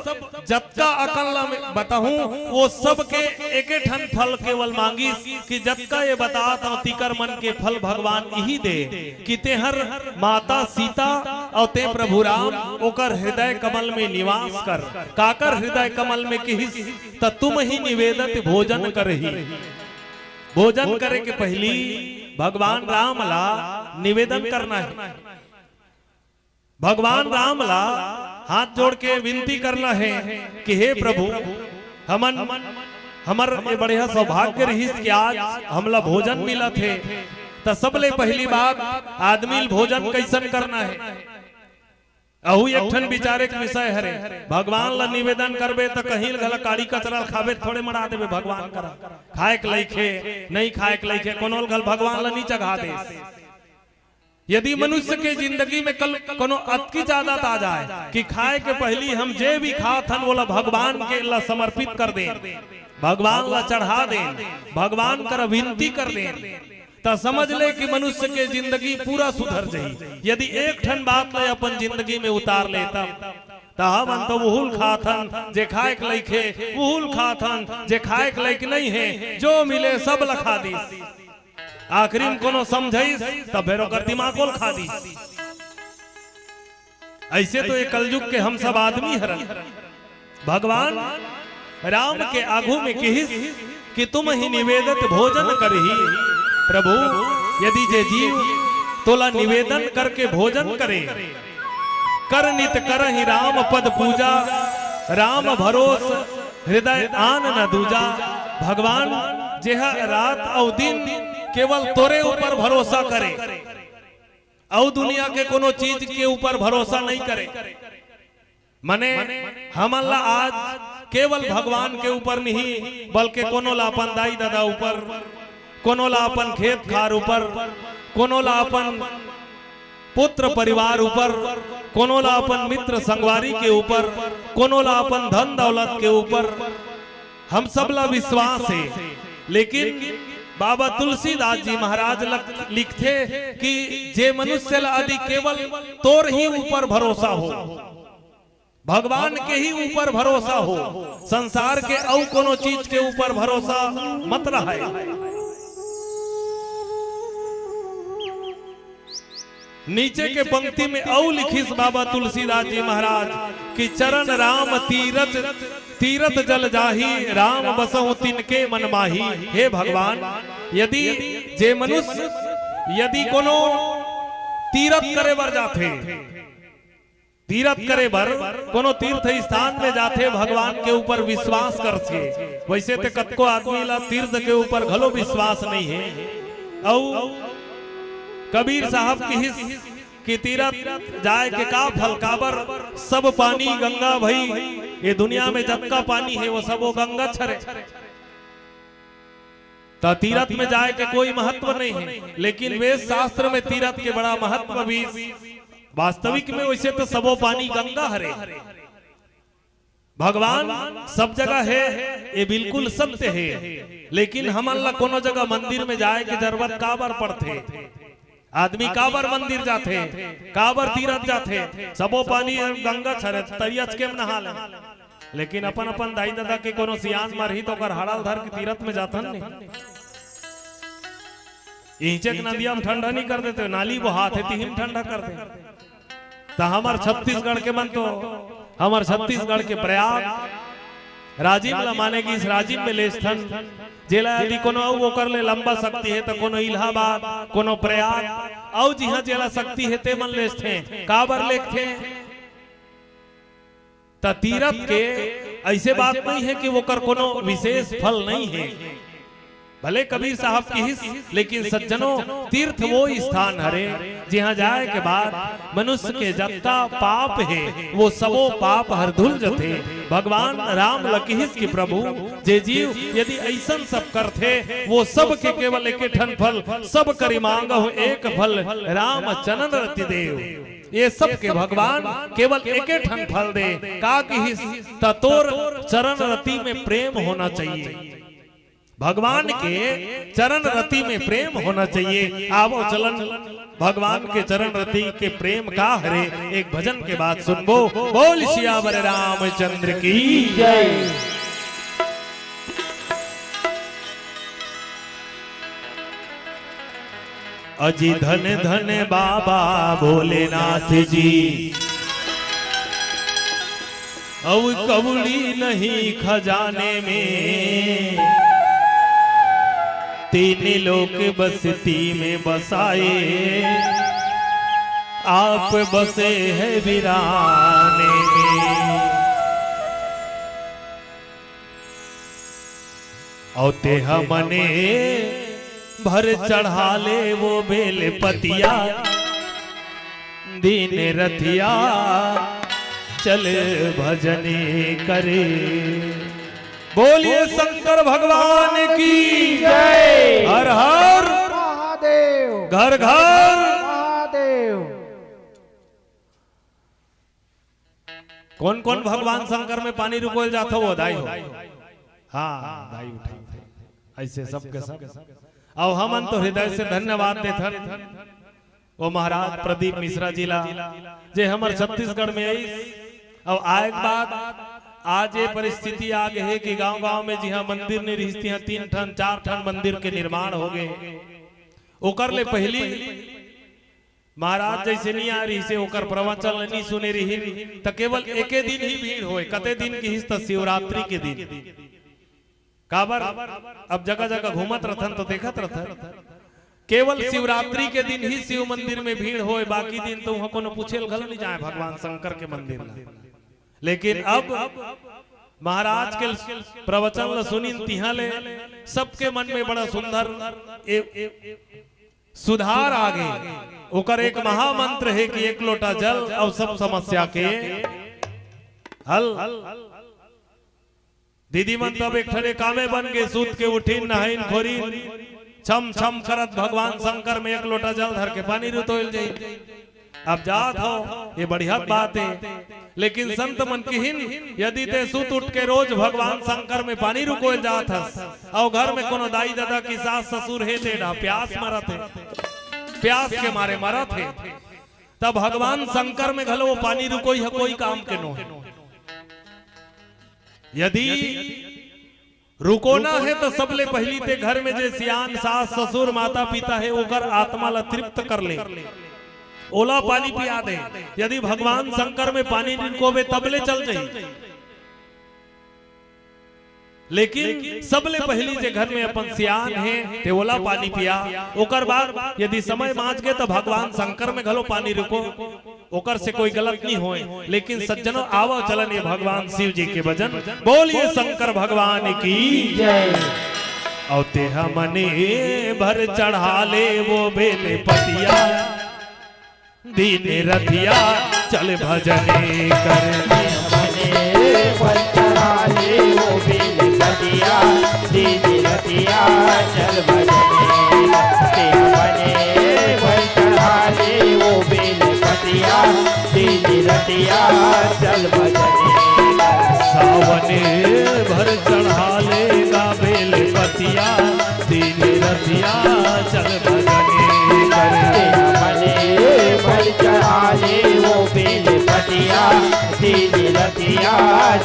जतका अकन ला मैं बताहूँ, वो सब के एके ठन फल केवल मांगिस कि जतका ये बतात हूँ, तिकर मन के फल भगवान इही दे कि तेहर माता सीता अउ ते प्रभु राम ओकर हृदय कमल में निवास कर। काकर हृदय कमल में किहिस, त तुम ही निवेदित भोजन करही। भोजन करे के पहली भगवान राम ला निवेदन करना है। भगवान राम ला हाथ जोड़ के विनती करना है कि हे प्रभु, हमन, हमर ये बढ़िया सौभाग्य रहिस कि आज हमला भोजन मिलत हे। त सबले पहली बात, आदमी ल भोजन कैसन करना है। अहू एक ठन विचारे के विषय हरे। भगवान ला निवेदन करबे त कहीं घला काड़ी कचरा ल खाबे, थोड़े मड़ा देबे भगवान करा। खाए के लइक हे, नहीं खाए के लइक हे, कोनो ल घल भगवान ला नहीं चघा दे। यदि मनुष्य के जिंदगी में कल कोनो अतकी आदत आ जाए कि खाए के पहली हम जे भी खात हन, वोला भगवान के ला समर्पित कर देन, भगवान ला चढ़ा देन, भगवान करा विनती कर देन, त समझ ले कि मनुष्य के जिंदगी पूरा सुधर जाही। यदि एक ठन बात ले अपन जिंदगी में उतार ले तब, त हमन तो उहुल खाथन जे खाए के लइक हे, उहुल खाथन जे खाए के लइक नहीं हे, जो मिले सब ल खा दिस। आखिरी में कोनो समझाइस त फेर ओकर दिमागो ल खा दिस। ऐसे तो ये कलयुग के हम सब आदमी हरन। भगवान राम के आगू में किहिस कि तुम ही निवेदित भोजन करही। प्रभु, यदि जे जीव तोला निवेदन करके भोजन करे, कर नित करहि राम पद पूजा, राम भरोस हृदय आन न दूजा। भगवान, जेह रात अउ दिन केवल तोरे ऊपर भरोसा करे, अउ दुनिया के कोनो चीज के ऊपर भरोसा नहीं करे, मने हमन ला आज केवल भगवान के ऊपर नहीं, बल्कि कोनो ला अपन दाई ददा ऊपर, कोनो ला अपन खेत खार ऊपर, कोनो ला अपन पुत्र परिवार ऊपर, कोनो ला अपन मित्र संगवारी के ऊपर, कोनो ला अपन धन दौलत के ऊपर, हम सब ला विश्वास हे। लेकिन बाबा तुलसीदास जी महाराज लख-, लिखथे कि जे मनुष्य ला यदि केवल तोर ही ऊपर भरोसा हो, भगवान के ही ऊपर भरोसा हो, संसार के अउ कोनो चीज के ऊपर भरोसा मत रहे। नीचे के पंक्ति में अउ लिखिस बाबा तुलसीदास जी महाराज कि चरण राम तीरथ, तीरथ जल जाहि, राम बसहु तिनके मन माहि। हे भगवान, यदि जे मनुष्य यदि कोनो तीरथ करे बर जाथे, तीरथ करे बर कोनो तीर्थ स्थान में जाथे, भगवान के ऊपर विश्वास करथे। वैसे ते कतको आदमी ला तीर्थ के ऊपर घलो विश्वास नहीं हे। अउ कबीर साहब किहिस कि तीरथ जाए के का फल, काबर सब पानी गंगा भई, ये दुनिया में जतका पानी हे वो सब वो गंगा हरे। त तीरथ में जाए के कोई महत्व नहीं हे, लेकिन वेद शास्त्र में तीरथ के बड़ा महत्व भी। वास्तविक में वैसे तो सबो पानी गंगा हरे, भगवान सब जगह हे, ये बिल्कुल सत्य हे। लेकिन हमन ला कोनो जगह मंदिर में जाए के जरूरत काबर पड़थे? आदमी काबर मंदिर जाथे, काबर तीरथ जाथे? सबो पानी गंगा हरे, तरिया के नहा ले। लेकिन अपन अपन दाई ददा के कोनो सियान मरही तो ओकर हड़ल धर के तीरथ में जाथन नहीं। इहिंचे के नदिया में ठंडा नहीं कर देते, नाली बोहात हे, तिही में ठंडा कर दे। त हमर छत्तीसगढ़ के मन तो, हमर छत्तीसगढ़ के प्रयाग राजिम ला माने गिस, राजिम में लेसथन। जेला यदि कोनो अउ ओकर ले लंबा शक्ति हे, त कोनो इलाहाबाद, कोनो प्रयाग, अउ जिहां जेला शक्ति हे, ते मन लेसथे। काबर लेखथे? त तीरथ के ऐसे बात नहीं हे कि ओकर कोनो विशेष फल नहीं हे। भले कबीर साहब किहिस, लेकिन सज्जनों, तीर्थ वो स्थान हरे, जिहां जाए के बाद मनुष्य के जतका पाप हे, वो सबो पाप हर धुल जथे। भगवान राम ल किहिस कि प्रभु, जे जीव यदि ऐसन सब करथे, वो सब के केवल एके ठन फल, सब करि मांगहु एक फल, राम चरण रति देव। ये सब के भगवान केवल एके ठन फल दे। का किहिस? त तोर चरण रति में प्रेम होना चाहिए। भगवान के चरण रति में प्रेम होना चाहिए। आवो चलन भगवान के चरण रति के प्रेम का हरे, एक भजन के बाद सुनबो। बोल सियावर रामचंद्र की जय। अजी धन धन बाबा भोलेनाथ जी, अउ कौड़ी नहीं खजाने में, तीन लोक बस्ती में बसाए, आप बसे हैं वीराने में। अउ तेहा मने भर चढ़ा ले वो बेल पतिया, दिन रतिया चल भजने करे। बोलिए शंकर भगवान की जय। हर हर महादेव। घर घर महादेव। कौन कौन भगवान शंकर में पानी रुकोल जाथो, वो दाई हो। हाँ, दाई उठाई। ऐसे सबके सब। अउ हमन तो हृदय से धन्यवाद देथन वो महाराज प्रदीप मिश्रा जी ला, जे हमर छत्तीसगढ़ में आइस। अउ आए के बाद आज ये परिस्थिति आ गई है कि गांव-गांव में जिहां मंदिर नहीं रिहिस, तिहां तीन ठन, चार ठन मंदिर के निर्माण हो गए। ओकर ले पहली महाराज जइसे नी आय रिहिसे, ओकर प्रवचन ल नी सुने रिहिन, त केवल एके दिन ही भीड़ होय। कते दिन किहिस? त शिवरात्रि के दिन। काबर? अब जगह जगह घूमत रथन त देखत रथन, केवल शिवरात्रि के दिन ही शिव मंदिर में भीड़ होय, बाकी दिन तो उहाँ कोनो पूछे ल घलो नी जाय भगवान शंकर के मंदिर ला। लेकिन अब महाराज के प्रवचन ल सुनिन, तिहाँ ले सबके मन में बड़ा सुंदर ए, सुधार आ गे। ओकर एक महामंत्र हे कि एक लोटा जल अउ सब समस्या के हल। दीदी मन तब एक ठने कामे बन गे, सूत के उठिन, नहाइन खोरिन, छम छम करत भगवान शंकर में एक लोटा जल धर के पानी रुतोइल जाई। अब जात हो, ये बढ़िया बात हे, लेकिन संत मन किहिन, यदि ते सुत उठ के रोज भगवान शंकर में पानी रुकोइल जात हस, अउ घर में कोनो दाई ददा की सास ससुर हे, ते डा प्यास मरत हे, प्यास के मारे मरत हे, तब भगवान शंकर में घलो वो पानी रुकोई ह कोई काम के नो हे। यदि रुकोना हे त सबले पहिली ते घर में जे सियान सास ससुर माता पिता हे, ओकर आत्मा ला तृप्त कर ले, ओला पानी पिया दे। यदि भगवान शंकर में पानी नी रुकोबे, तब ले चल जाई। लेकिन सबले पहिली जे घर में अपन सियान हे, ते ओला पानी पिया। ओकर बाद यदि समय बाँच गे, त भगवान शंकर में घलो पानी रुको। ओकर से कोई गलत नी होय। लेकिन सज्जनों, आवो चलन ये भगवान शिव जी के भजन। बोलिए शंकर भगवान की जय। अउ ते हमने भर चढ़ा ले वो बेल पतिया, दिन रतिया चल भजने कर। हमने भर चढ़ा ले वो बेल पतिया, दिन रतिया चल भजने कर। ते हमने भर चढ़ा ले वो बेल पतिया, दिन रतिया चल भजने। सावन भर चढ़ा लेगा बेल पतिया, दिन रतिया चल भजने कर। ते हमने भर चढ़ा ले वो बेल पतिया, दिन रतिया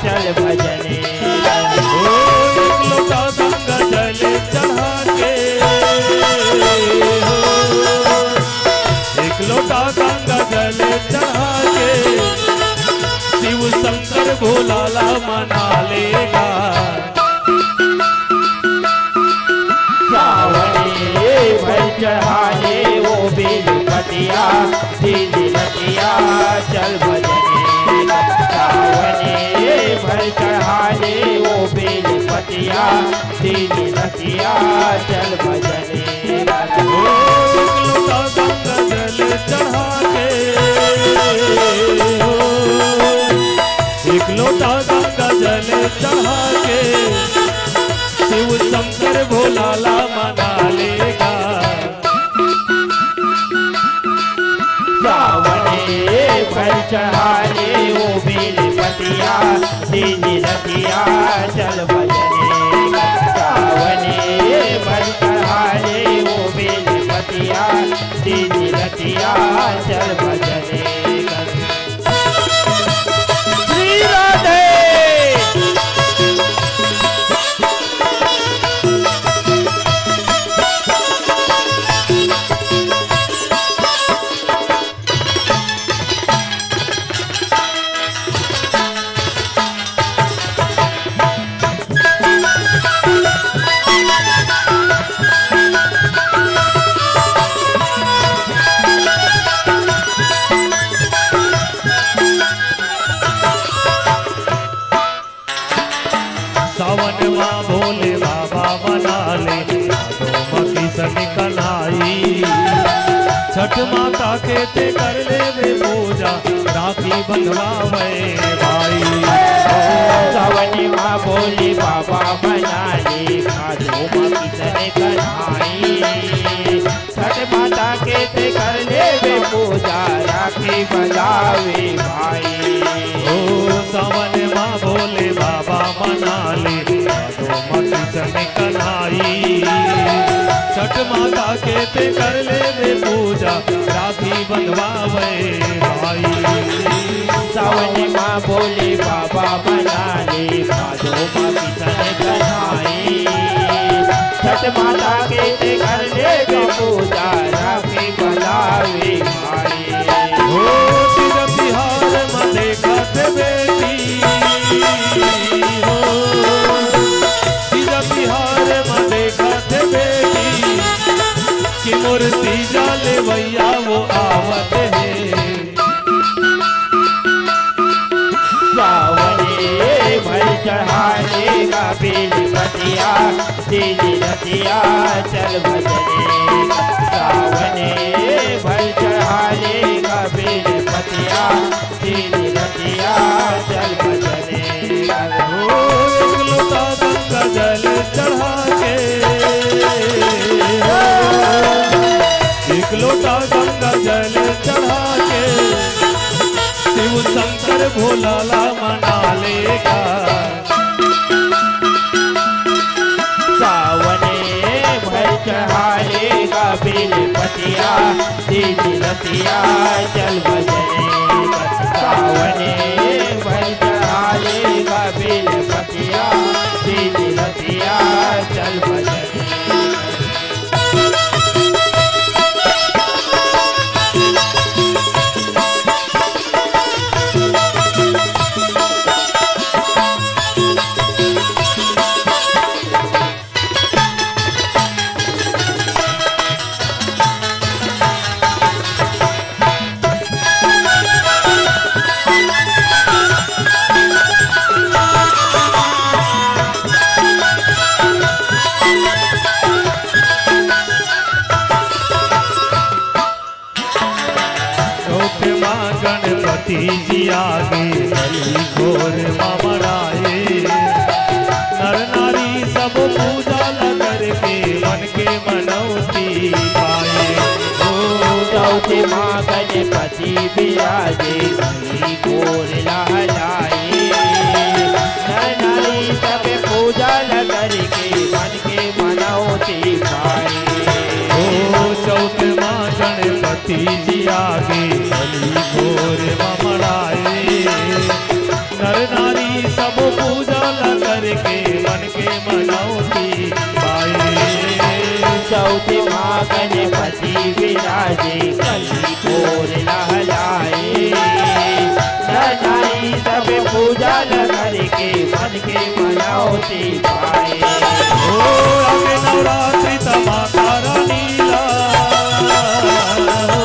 चल भजने। ओ एक लोटा गंगा जल चढ़ा के, हो, एक लोटा गंगा जल चढ़ा के, शिव शंकर भोला ला मना लेगा। सावने भर चढ़ा ले वो बेल पतिया, दिन रतिया चल भजने। सावने भर चढ़ा ले वो बेल पतिया, दिन रतिया चल भजने। ओ एक लोटा गंगा जल चढ़ा के, ओ एक लोटा गंगा जल चढ़ा के, शिव शंकर भोला ला मना लेगा। सावने भर चढ़ा ले वो बेल पतिया, दिन रतिया चल भजने। सावने भर चढ़ा ले वो बेल पतिया, दिन रतिया चल भजने। श्री राधे। सावन मा भोले बाबा मना ले, भादो मा किशन कन्हाई। छठ माता के ते कर लेबे पूजा, राखी बंधवावे भाई। सावन मा भोले बाबा मना ले, भादो मा किशन कन्हाई। छठ माता के ते कर लेबे पूजा, राखी बंधावे भाई। ओ सावन मा भोले बाबा मना ले, भादो मा किशन कन्हाई। छठ माता के ते कर लेबे पूजा, राखी बंधवावे भाई। सावन मा भोले बाबा मना ले, भादो मा किशन कन्हाई। छठ माता के ते कर लेबे पूजा, राखी बंधावे भाई। तीन रतिया चल भजने का, सावने भर चढ़ा लेगा बेल पतिया। तीन रतिया चल भजने का। ओ, एक लोटा गंगा जल चढ़ा के, एक लोटा गंगा जल चढ़ा के, शिव शंकर भोला ला मना लेगा। सावने भर चढ़ा लेगा बेल पतिया, तीन रतिया चल भजने का। सावने भर चढ़ा लेगा बेल पतिया, तीन रतिया चल भजने का। चौथ माँ गणपति जी आगे, बलि घोर माँ मड़ाए। नर नारी सब पूजा ला करके, मन के मनौती पाए। ओ चौथ माँ गणपति विराजे, बलि घोर लहराए। नर नारी सब पूजा ला करके, मन के मनौती पाए। ओ चौथ माँ गणपति जी आगे, बलि घोर माँ मड़ाए। नर नारी सब पूजा ला करके, मन के मनौती पाए। चौथ माँ गणपति विराजे, बलि घोर लहराए। नर नारी सब पूजा ला करके, मन के मनौती पाए। ओ आगे नवरात्रि त माता रानी ला, ओ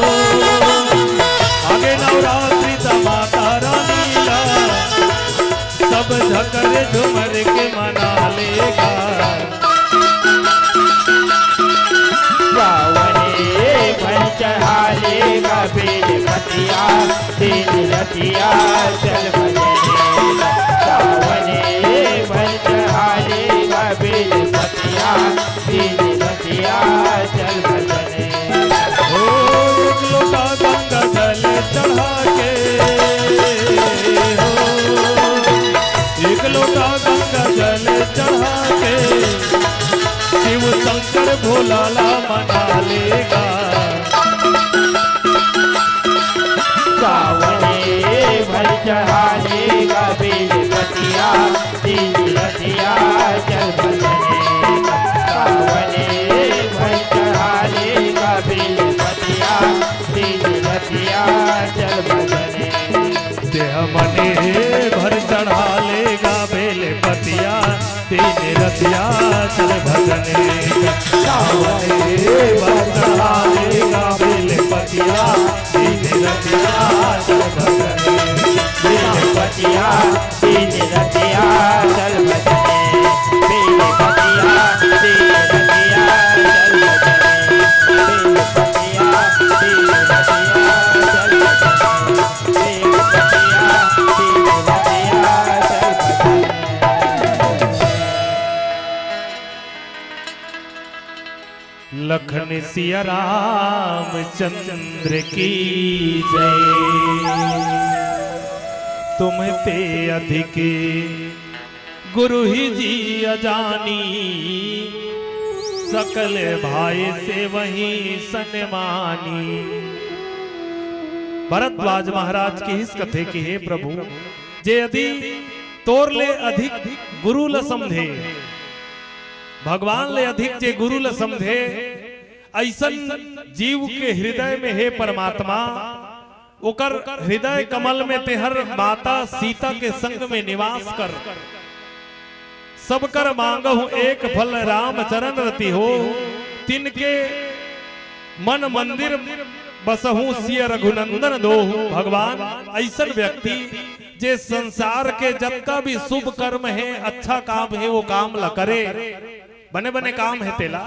आगे नवरात्रि त माता रानी ला, सब झकर झुमर के मना लेगा। सावने भर चढ़ा लेगा बेल पतिया, तीन रतिया चल भजने का। सावने भर चढ़ा लेगा बेल पतिया, तीन रतिया चल भजने का। ओ एक लोटा गंगा जल चढ़ा के, ओ एक लोटा गंगा जल चढ़ा के, शिव शंकर भोला ला मना लेगा। सावने भर चढ़ा लेगा बेल पतिया, तीन रतिया चल भजने का। सावने भर चढ़ा लेगा बेल पतिया, तीन रतिया चल भजने। देह मने भर चढ़ा लेगा बेल पतिया, तीन रतिया चल भजने का। सावने भर चढ़ा लेगा बेल पतिया, तीन रतिया चल भजने। बेल पतिया, तीन रतिया चल भजने। बेल पतिया, तीन रतिया चल भजने। बेल पतिया, तीन रतिया चल भजने। लखन सिया रामचंद्र की जय। तुम ते अधिक गुरु ही जी अजानी, सकल भाई से वही सनमानी। भरद्वाज महाराज के इस कथे के, हे प्रभु, जे यदि तोर ले अधिक गुरु ल समझे, भगवान ले अधिक जे गुरु ल समझे, अइसन जीव के हृदय में, हे परमात्मा, ओकर हृदय कमल में तेहर माता सीता के संग में निवास कर। सब कर मांगहु एक फल राम चरण रति हो, तिनके मन मंदिर बसहु सिय रघुनंदन दोहु। भगवान अइसन व्यक्ति जे संसार के जतका भी शुभ कर्म हे, अच्छा काम हे, वो काम ल करे। बने बने काम हे तेला,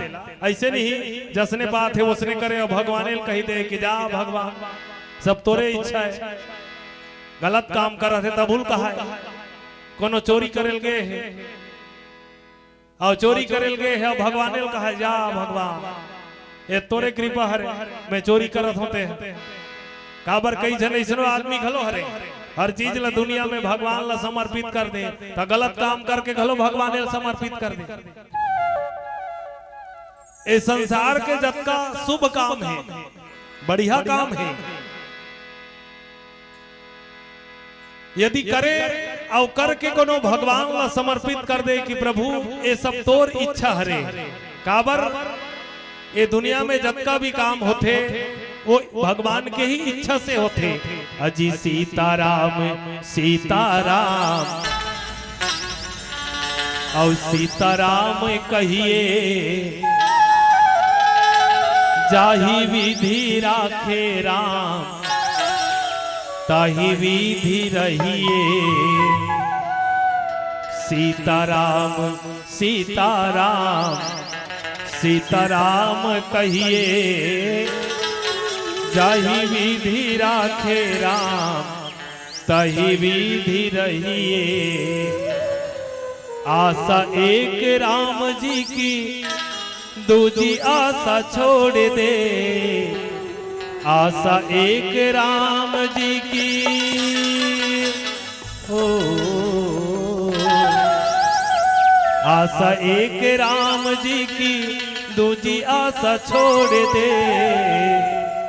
अइसे नहीं जसने बात हे ओसने करे, अउ भगवाने ल कहि दे कि जा भगवान, सब तोरे इच्छा हे। गलत काम करत हे तभू ल कहाय, कोनो चोरी करे ल गे हे, अउ चोरी करे ल गे हे, अउ भगवाने ल कहाय, जा भगवान, ए तोरे कृपा हरे, मैं चोरी करत हों ते। काबर कई झन अइसनो आदमी घलो हरे, हर चीज ला दुनिया में भगवान ला समर्पित कर दे, त गलत काम करके घलो भगवाने ला समर्पित कर दे। ए संसार के जतका शुभ काम हे, बढ़िया काम हे, यदि करे अउ करके कोनो भगवान ला समर्पित कर दे कि प्रभु, ए सब तोर इच्छा हरे, काबर ए दुनिया में जतका भी काम होथे, वो भगवान के ही इच्छा से होथे। अजी सीताराम, सीताराम, अउ सीताराम कहिए, जाहि विधि राखे राम, ताहि विधि रहिए। सीताराम, सीताराम, सीताराम कहिए, जाहि विधि राखे राम, तहि विधि रहिए। आशा एक राम जी की, दूजी आशा छोड़ दे। आशा एक राम जी की, हो, आशा एक राम जी की, दूजी आशा छोड़ दे।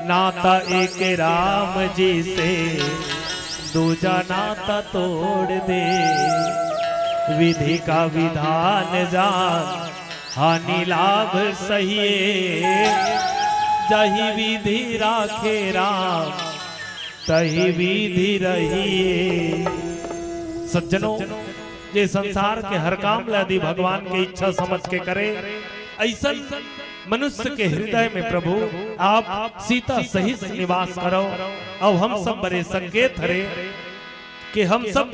नाता एक राम जी से, दूजा नाता तोड़ दे। विधि का विधान जान, हानि लाभ सहिए। जहि विधि राखे राम, तहि विधि रहिए। सज्जनों, ये संसार के हर काम ला यदि भगवान के इच्छा समझ के करे, अइसन मनुष्य के हृदय में प्रभु आप सीता सहित निवास करो। अउ हम सब बड़े संकेत हरे कि हम सब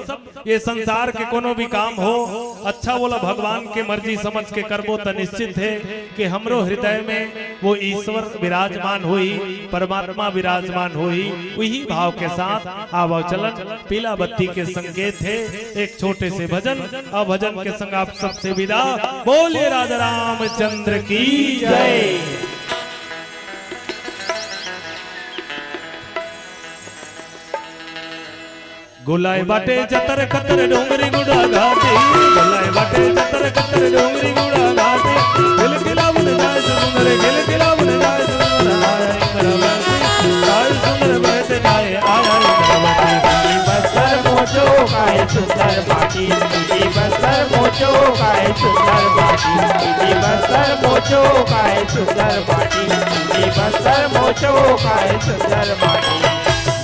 ये संसार के कोनो भी काम हो, अच्छा वोला भगवान के मर्जी समझ के करबो त निश्चित हे कि हमरो हृदय में वो ईश्वर विराजमान होही, परमात्मा विराजमान होही। उही भाव के साथ आवव चलन, पीला बत्ती के संकेत हे एक छोटे से भजन, अउ भजन के संग आप सबसे विदा। बोलिए राजा रामचंद्र की जय। गोलाय बाटे जतर कतर डोंगरी गुड़ा घाटी, गोलाय बाटे जतर कतर डोंगरी गुड़ा घाटी। गिल गिलावन जाय सुंदर, गिल गिलावन जाय सुंदर, आया इंद्रावती, काय सुंदर बहत जाय, आया इंद्रावती। बस्तर मोचो काय सुंदर बाटी, बस्तर मोचो काय सुंदर बाटी, बस्तर मोचो काय सुंदर बाटी, बस्तर मोचो काय सुंदर बाटी।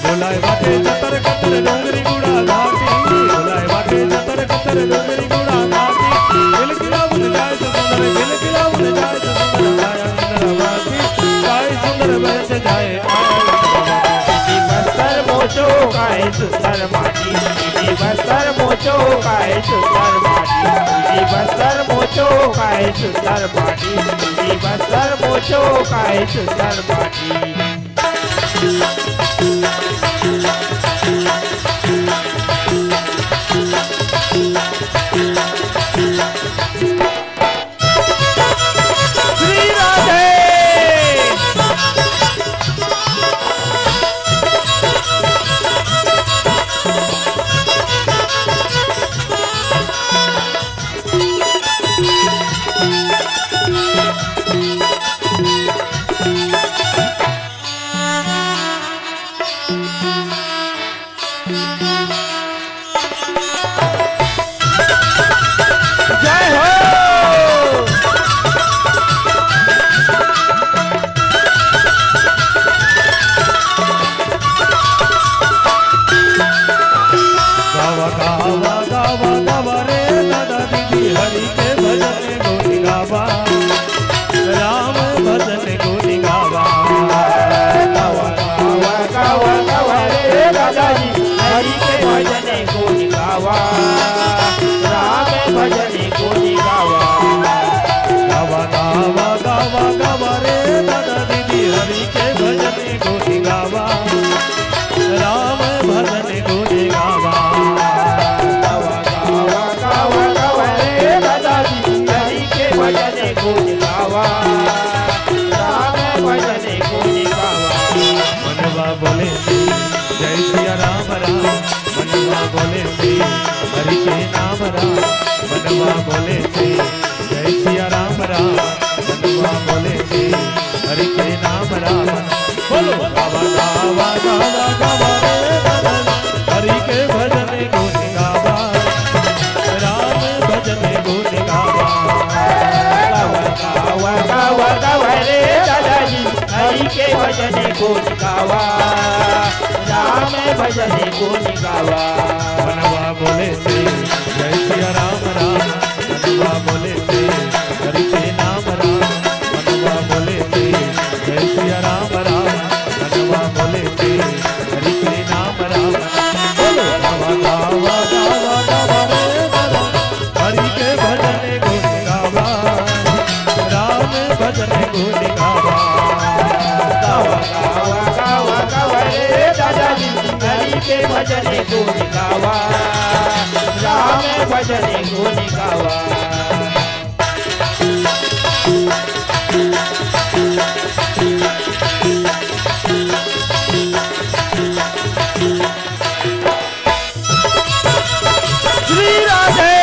गोलाय बाटे जतर कतर डोंगरी गुड़ा घाटी, गोलाय बाटे जतर कतर डोंगरी गुड़ा घाटी। गिल गिलावन जाय सुंदर, गिल गिलावन जाय सुंदर, आया इंद्रावती, काय सुंदर बहत जाय, आया इंद्रावती। बस्तर मोचो काय सुंदर बाटी, बस्तर मोचो काय सुंदर बाटी, बस्तर मोचो काय सुंदर बाटी, बस्तर मोचो काय सुंदर बाटी। श्री राधे। अरे दादा दीदी हरि के भजन गुण गावा, राम भजन गुण गावा। गावा, गावा, गावा, गावा रे दादा दीदी हरि के भजन गुण गावा, राम भजन गुण गावा। मनवा बोले से जय सिया राम राम, मनवा बोले से हरि के नाम राम, मनवा बोले से जय सिया राम राम, मनवा बोले से हरि के नाम राम। बोलो गावा, गावा, गावा, गावा रे दादा, हरि के भजन गुण गावा, राम भजन गुण गावा। गावा, गावा, गावा, गावा रे दादा जी, हरि के भजन गुण गावा, राम भजन गुण गावा। मनवा बोले से जय सिया राम राम, मनवा बोले से हरि के नाम राम, मनवा बोले से जय सिया राम राम, मनवा बोले से हरि के नाम राम। बोलो गावा, गावा, गावा, गावा रे दादा, हरि के भजन गुण गावा, राम भजन गुण गावा। गावा, गावा, गावा, गावा रे दादा जी, हरि के भजन गुण गावा, राम भजन गुण गावा। श्री राधे।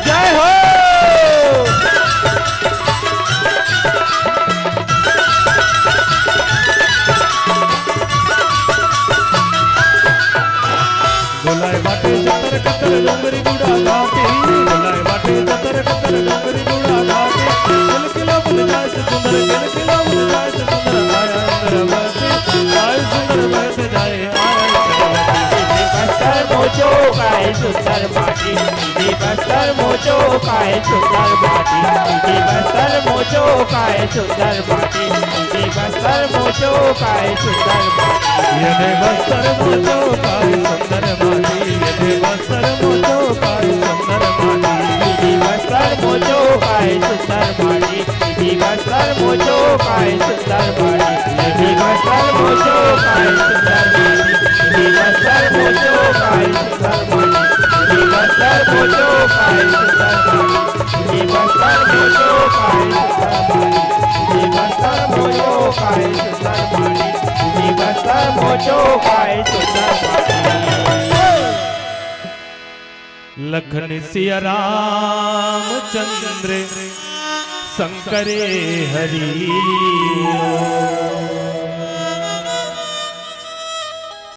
जय हो। बोलाय बाटे जतर कतर डोंगरी गुड़ा घाटी, बोलाय बाटे जतर कतर डोंगरी गुड़ा घाटी। खिलखिला बन जाए से सुंदर, खिलखिला बन जाए से सुंदर, आया सुंदर बहते, आया सुंदर बहते जाए। बस्तर मोचो काय सुंदर माटी, दीदी बस्तर मोचो काय सुंदर माटी, दीदी बस्तर मोचो काय सुंदर माटी, दीदी बस्तर मोचो काय सुंदर माटी। ये दे बस्तर मोचो काय सुंदर माटी, ये दे बस्तर मोचो काय सुंदर माटी। दीदी बस्तर मोचो काय सुंदर माटी, दीदी बस्तर मोचो काय सुंदर बाड़ी, दीदी बस्तर मोचो काय सुंदर बाड़ी, दीदी बस्तर मोचो काय सुंदर बाड़ी, दीदी बस्तर मोचो काय सुंदर बाड़ी, दीदी बस्तर मोचो काय सुंदर बाड़ी, दीदी बस्तर मोचो काय सुंदर बाड़ी, दीदी बस्तर मोचो काय सुंदर बाड़ी। लखन सिया रामचंद्र शंकरे हरि।